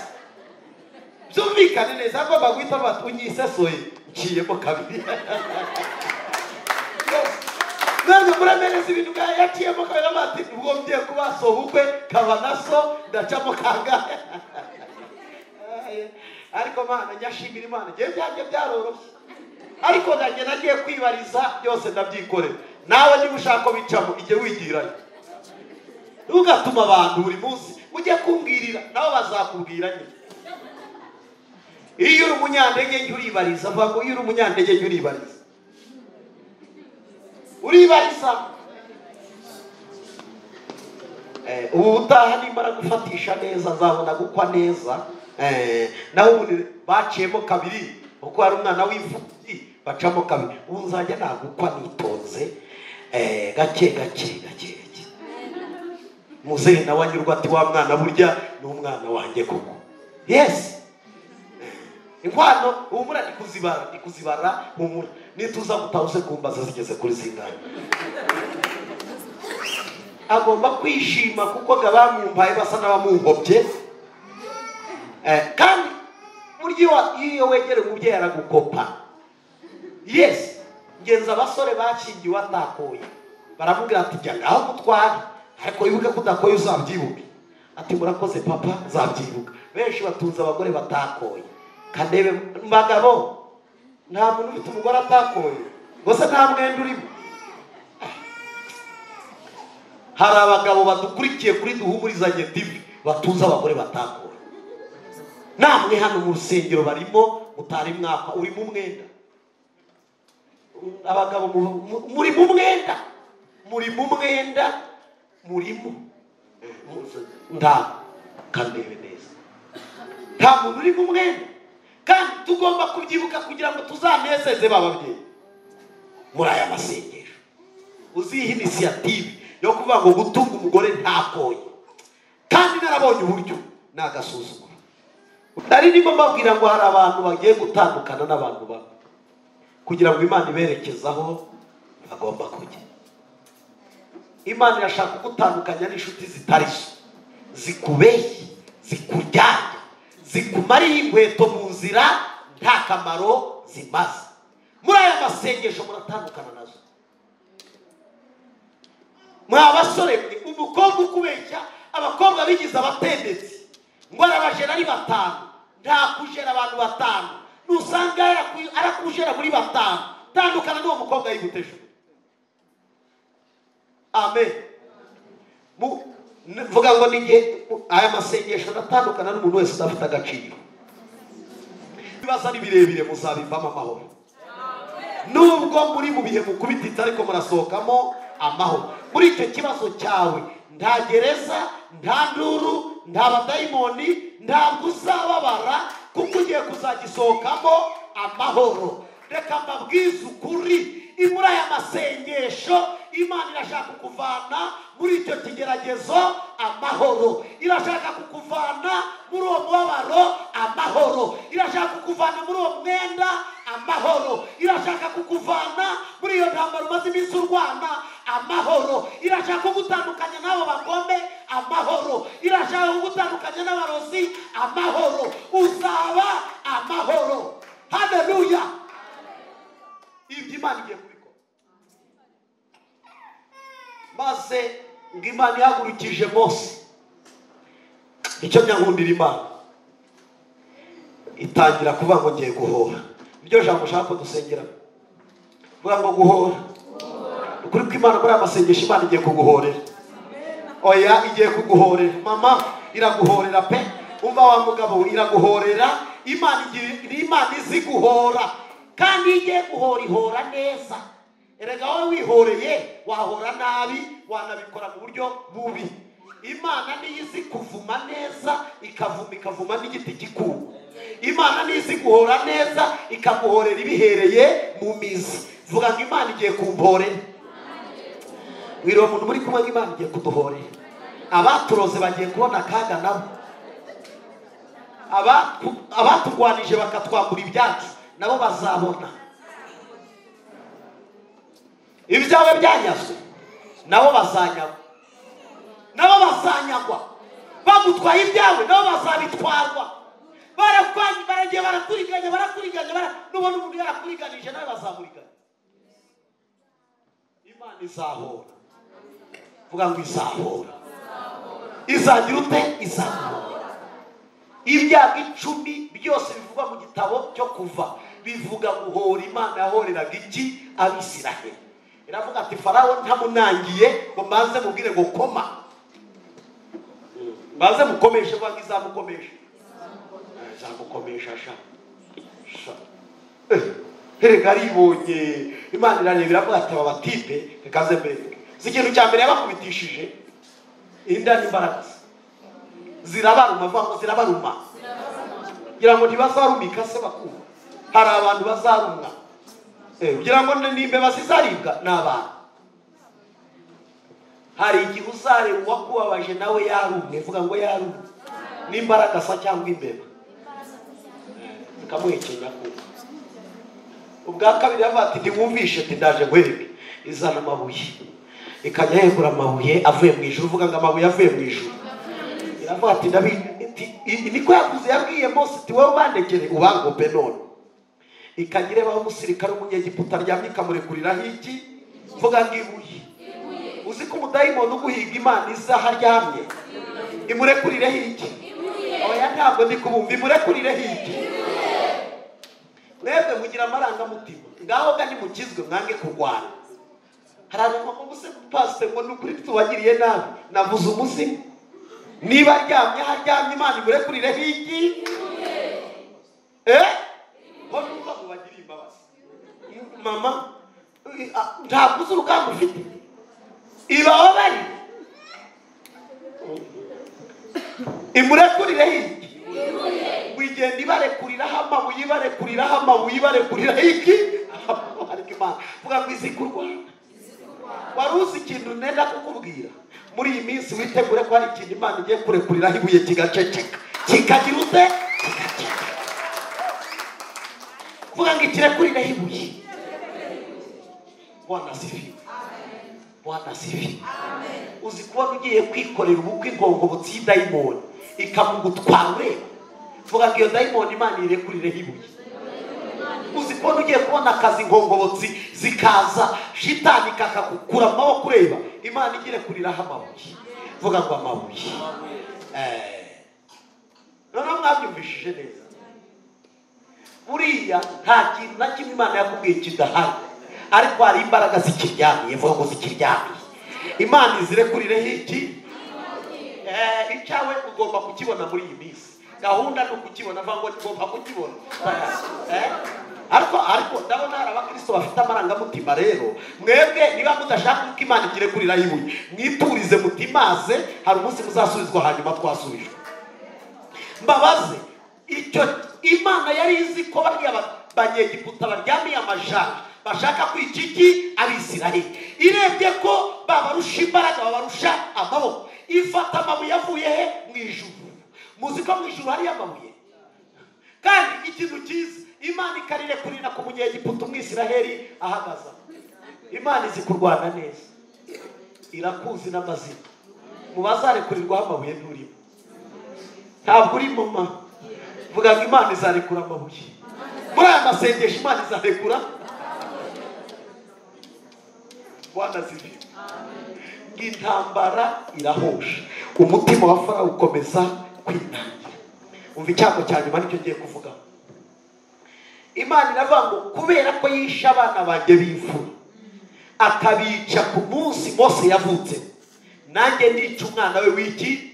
[SPEAKER 1] byumvikane neza, agomba guhita bati unyisesoye nciyemo kabiri. None murameneza ibintu bwa yaciyemo kabiri, bati ubwo ngiye kuba so bukwe kaba na so ndacamo kangahe. Ariko Mana nyashimira Imana, ngiye byanjye byaroroshye, ariko nanjye nagiye kwibariza byose ndabyikorera. Nawe niba ushaka ko bicamo, ijye wigirayo. Ntugatuma abantu buri munsi ujye kumbwirira, nabo bazakubwira nyine. Iyo uri umunyantege njye uribariza, avuga ngo iyo uri umunyantege njye uribariza, uribariza. Ubu butaha nimara gufatisha neza nzabona gukwa neza. Naho ubundi baciyemo kabiri, kuko hari umwana w'imfubyi bacamo kabiri. Ubu nzajya nagukwa nitonze, gake gake gake gake. Muzehe nawe anyurwa ati wa mwana burya ni umwana wanjye koko. Yes, inkwano humura ndikuzibara, ndikuzibara humura, nituza gutaha kumbaza zigeze kuri zingahe. Agomba kwishima kuko gabamumpaye basa n'abamuhobye. Kandi buryo iyo wegere umubyeyi aragukopa. Yes, ngenza abasore bakingiwe atakoye, baramubwira ati jya ngaho gutwara, ariko wibuke ko udakoye uzabyibuke. Ati murakoze papa, nzabyibuka. Benshi batunze abagore batakoye. Kandebe bagabo, nta muntu ufite umugore atakoye, ngo se nta mwenda urimo. Hari abagabo badukurikiye kuri Duhumurizanye TV batunze abagore batakoye. Namwe hano mu rusengero barimo, mutari mwaka uri mu mwenda. Abagabo muri mu mwenda, muri mu mwenda, murimo nda kandebe neza, nta muntu uri mu mwenda. Kandi tugomba kubyibuka kugira ngo tuzanezeze bababyeyi muri aya masengesho. Uziha initiative yo kuvuga ngo gutunga umugore ntakoye, kandi narabonye uburyo nagasuzuguro. Nari ndimo mbabwira ngo hari abantu bagiye gutandukana n'abantu bamwe kugira ngo Imana iberekezaho bagomba kujya. Imana irashaka kugutandukanya n'inshuti zitari zo, zikubeshye, zikuryarya, zikumariye inkweto mu nzira nta kamaro zimaze. Muri aya masengesho muratandukana nazo. Mwa basore, umukobwa ukubeshya, abakobwa bigize abatendetsi ngo arabajera ari 5, nta kujera abantu 5, nusanga arakujera muri 5. Tandukana n'uwo mukobwa yigutesha. Amen. Mvuga ngo ninge aya masengesho natandukana n'umuntu wese udafite agaciro. Ibibazo ni birebire, muzabivamo amahoro. Nubwo muri mu bihe mukubititse, ariko murasohokamo amahoro. Muri icyo kibazo cyawe nta gereza, nta nduru, nta badayimoni, ntabwo uzababara, kuko ugiye kuzagisohokamo amahoro. Reka mbabwize ukuri, muri aya masengesho Imana irashaka kukuvana muri icyo kigeragezo amahoro, irashaka kukuvana muri uwo mubabaro amahoro, irashaka kukuvana muri uwo mwenda amahoro, irashaka kukuvana amahoro. Irashaka kugutandukanya n'abo bagome amahoro. Irashaka kugutandukanya n'abarozi amahoro. Uzaba amahoro. Haleluya. Ibyo Imana igiye kubikora. Maze ngo Imana ihagurukije Mose, icyo nyankundira Imana itangira kuvuga ngo ngiye guhora. Niryo jambo ushaka ko dusengera, vuga ngo guhora. Ukuri kw'Imana muri aya masengesho, Imana igiye kuguhorera. Oya, igiye kuguhorera. Mama, iraguhorera pe. Umva wa mugabo, iraguhorera. Imana Imana izi guhora, kandi igiye guhora ihora neza. Erega wowe wihoreye wahora nabi, wanabikora mu buryo bubi. Imana niyo izi kuvuma neza, ikavuma ikavuma n'igiti gikuma. Imana niyo izi guhora neza, ikaguhorera ibihereye mu mizi. Vuga ngo Imana igiye kumporera. Mwiriwe muntu muri kumwe, ngo Imana igiye kuduhorera. Abaturoze bagiye kubona akaga nabo. Abaturwanije bakatwambura ibyacu nabo bazabona. Ibyawe byanyazwe nabo bazanyagwa. Nabo bazanyagwa. Bagutwaye ibyawe nabo bazabitwarwa. Barakwanye, baragiye, barakuriganya, barakuriganya, nubona umuntu yarakuriganije nawe bazamuriganya. Imana izahora. Vuga ngo izahora. Izagira ute? Izahora. Ibyago 10 byose bivugwa mu gitabo cyo Kuva bivuga guhora. Imana yahoreraga iki? Abisiraheli. Iravuga ati Farawo ntamunangiye ngo mbanze mubwire ngo koma, mbanze mukomeshe. Vuga ngo izamukomesha. Izamukomesha sha sha. Erega aribonye. Imana irareba iravuga ati aba batipe reka mbereke. Si ikintu cya mbere yabakubitishije inda n'imbaraga zirabaruma. Vuga ngo zirabaruma. Kugira ngo ntibazarumika se bakuma. Hari abantu bazarumwa. Kugira ngo n'imbeba zizaribwa ni abantu. Hari igihe uzareba uwakubabaje nawe yarumwe. Vuga ngo yarumwe n'imbaraga sa cyangwa imbeba zikamuhekenya kuko. Ubwa kabiri yavuga ati ntiwumvishe, ati ndaje nkwereke. Izana amabuye, ikajya yegura amabuye avuye mu ijuru. Uvuga ngo amabuye avuye mu ijuru. Iravuga ati niko yavuze, yabwiye Mose ati wowe ubandekere ubangope none. Ikajya irebaho umusirikare w'umunyegiputa aryamye ikamurekuriraho iki? Vuga ngo ibuye. Uzi ko umudayimoni uguhiga Imana isaha aryamye imurekurireho iki? Oya, ntabwo ndi kubumva. Imurekurireho iki? Mwebwe mugira amarangamutima. Ngaho ga nimukizwe mwange kurwana. Hari abantu ngo muse pastor ngo nukuri tubagiriye nabi. Navuze umuzimu. Niba aryamye aryamye Imana imurekurireho iki? Ko numva mubagiriye imbabazi. Mama, ntabwo uzi urugamba ufite. Ibababari imurekurireho iki? Wigenda ibarekuriraho amabuye, ibarekuriraho amabuye, ibarekuriraho iki? Ariko Imana vuga ngo izi kurwana. Wari uzi ikintu nenda kukubwira? Muri iyi minsi witegure ko hari ikintu Imana igiye kurekuriraho ibuye kigaceceka. Kikagira ute? Kigaceceka. Vuga ngo ikirekuriraho ibuye. Bwana asifiwe. Bwana asifiwe. Uzi kubona ugiye kwikorera ubukwe inkongobotsi y'idayimoni ikamugutwara ureba. Vuga ngo iyo dayimoni Imana irekurireho ibuye. Uzi kubona ugiye kubona akazi inkongobotsi zikaza shitani kakakukura amaboko ureba. Imana igire kuriraho amabuye. Vuga ngo amabuye. Noneho mwabyumvishije neza. Buriya nta kintu na kimwe Imana yakubwiye kidahari, ariko hari imbaraga zikiryamiye. Vuga ngo zikiryamiye. Imana izirekurireho iki? Icyawe ugomba kukibona muri iyi minsi. Gahunda ni ukukibona. Vuga ngo ugomba kukibona. Ariko ndabona hari abakristo bafite amarangamutima. Rero mwebwe niba mudashaka ko Imana ikirekuriraho ibuye, mwiturize mutimaze, hari umunsi muzasubizwa hanyuma twasubijwe. Mbabaze, icyo Imana yari izi ko bariya banyegiputa baryamiye amajanja bashaka kwica iki? Abisiraheli. Irebye ko babarusha imbaraga, babarusha amaboko, ifata amabuye avuye he? Mu ijuru. Muzi ko mu ijuru hariyo amabuye. Kandi ikintu cyiza, Imana ikarirekurira ku munyegiputa umwisiraheli ahagaze. Imana izi kurwana neza. Irakuzi n'amazina. Mu bazarekurirwaho amabuye nturimo. Ntabwo uri mama. Vuga ngo Imana izarekura amabuye. Muri aya masengesho Imana izarekura. Bwana asifiwe. Intambara irahosha. Umutima wa Farawo ukomeza kwinangira. Umva icyago cya nyuma nicyo ngiye kuvuga. Imana iravuga ngo kubera ko yishe abana banjye b'imfura, akabica ku munsi Mose yavutse, nanjye nica umwana we w'iki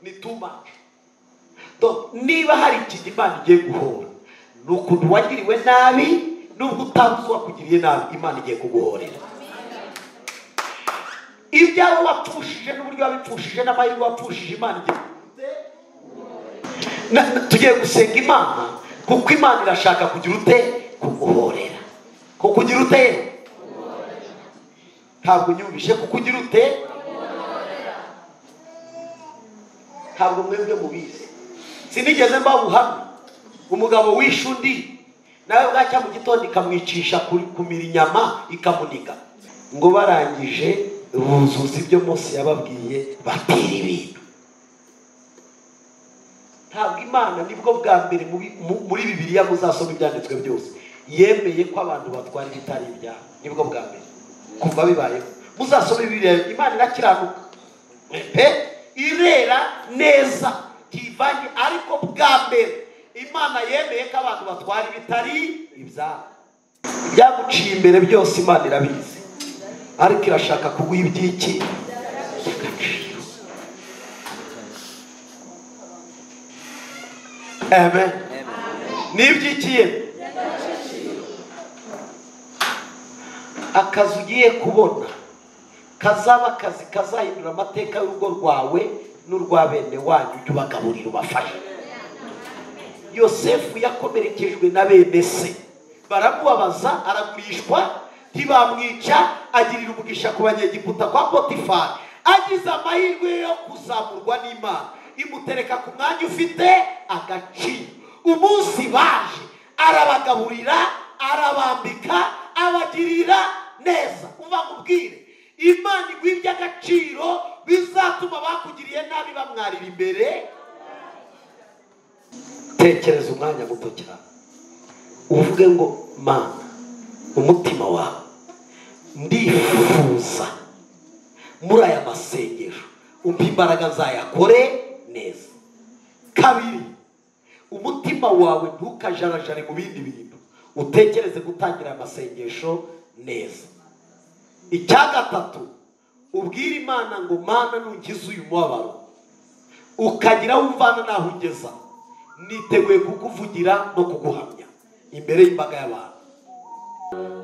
[SPEAKER 1] ni too much. Niba hari ikintu Imana igiye guhora, ni ukuntu wagiriwe nabi, nubwo utazi uwakugiriye nabi, Imana igiye kuguhorera. Ibyawe wapfushije n'uburyo wabipfushije n'amahirwe wapfushije, Imana igiye. Tugiye gusenga Imana kuko Imana irashaka kugira ute? Kuguhorera. Kukugira ute? Ntabwo unyumvishe. Kukugira ute? Ntabwo mwebwe mubizi. Sinigeze mba buhamya umugabo wishe undi nawe bwacya mu gitondo ikamwicisha kumira inyama ikamuniga. Ngo barangije buzuza ibyo Mose yababwiye, batera ibintu. Ntabwo Imana, nibwo bwa mbere muri Bibiliya muzasoma ibyanditswe byose, yemeye ko abantu batwara ibitari ibyabo. Nibwo bwa mbere kuva bibayeho. Muzasoma Bibiliya, Imana irakiranuka pe, irera neza tivanye, ariko bwa mbere Imana yemeye ko abantu batwara ibitari ibyabo. Ibyaguciye imbere byose Imana irabizi, ariko irashaka kuguha iby'iki by'agaciro. Amen. Ni iby'iki? Akazi ugiye kubona kazaba akazi kazahindura amateka y'urugo rwawe n'urwa bene wanyu, ujye ubagaburira ubafashe. Yosefu yakomerekejwe na bene se, baramubabaza, aragurishwa, ntibamwica, agirira umugisha ku Banyegiputa kwa Potifari. Agize amahirwe yo kuzamurwa n'Imana, imutereka ku mwanya ufite agaciro. Umunsi baje arabagaburira, arabambika, abagirira neza. Umva nkubwire, Imana iguha iby'agaciro bizatuma bakugiriye nabi bamwarira imbere. Tekereza umwanya muto cyane uvuge ngo Mana, umutima wawe ndifuza muri aya masengesho umpa imbaraga nzayakore neza. Kabiri, umutima wawe ntukajarajare mu bindi bintu, utekereze gutangira amasengesho neza. Icya gatatu, ubwire Imana ngo Mana, nungize uyu mubabaro ukagira aho umvana n'aho ungeza, niteguye kukuvugira no kuguhamya imbere y'imbaga y'abantu.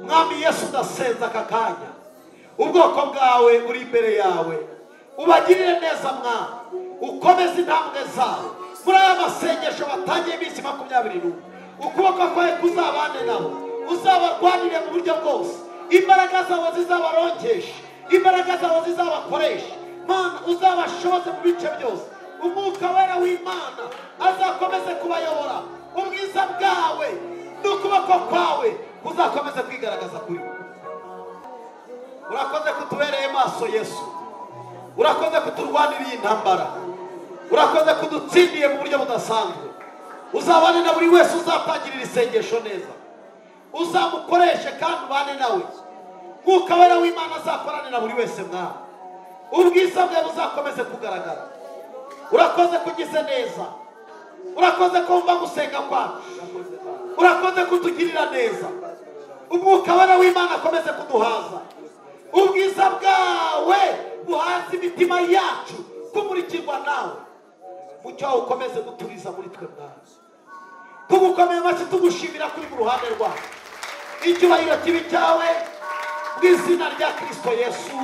[SPEAKER 1] Mwami Yesu, ndasenza aka kanya ubwoko bwawe uri imbere yawe, ubagirire neza Mwami, ukomeze intambwe zawe muri aya masengesho batangiye iminsi 21. Ukuboko kwawe kuzabane nabo, uzabarwanire mu buryo bwose, imbaraga zawe zizabarongesha, imbaraga zawe zizabakoresha. Mana, uzabashoboze mu bice byose. Umwuka wera w'Imana azakomeze kubayobora. Ubwiza bwawe n'ukuboko kwawe kuzakomeze kwigaragaza kuri bo. Urakoze kutubereye maso Yesu, urakoze kuturwanira iyi ntambara, urakoze kudutsindiye mu buryo budasanzwe. Uzabane na buri wese uzatangirira isengesho neza, uzamukoreshe kandi ubane nawe. Mwuka wera w'Imana azakorane na buri wese Mwami, ubwiza bwawe buzakomeze kugaragara. Urakoze kugize neza, urakoze kumva gusenga kwacu, urakoze kutugirira neza. Umwuka wera w'Imana akomeze kuduhaza, ubwiza bwawe buhaze imitima yacu kumurikirwa nawe. Mucyo wawe ukomeze guturiza muri twe Mwami. Tugukomeye amashyi tugushimira kuri mu ruhande rwacu. Icyubahiro kibe cyawe mu izina rya Kristo Yesu.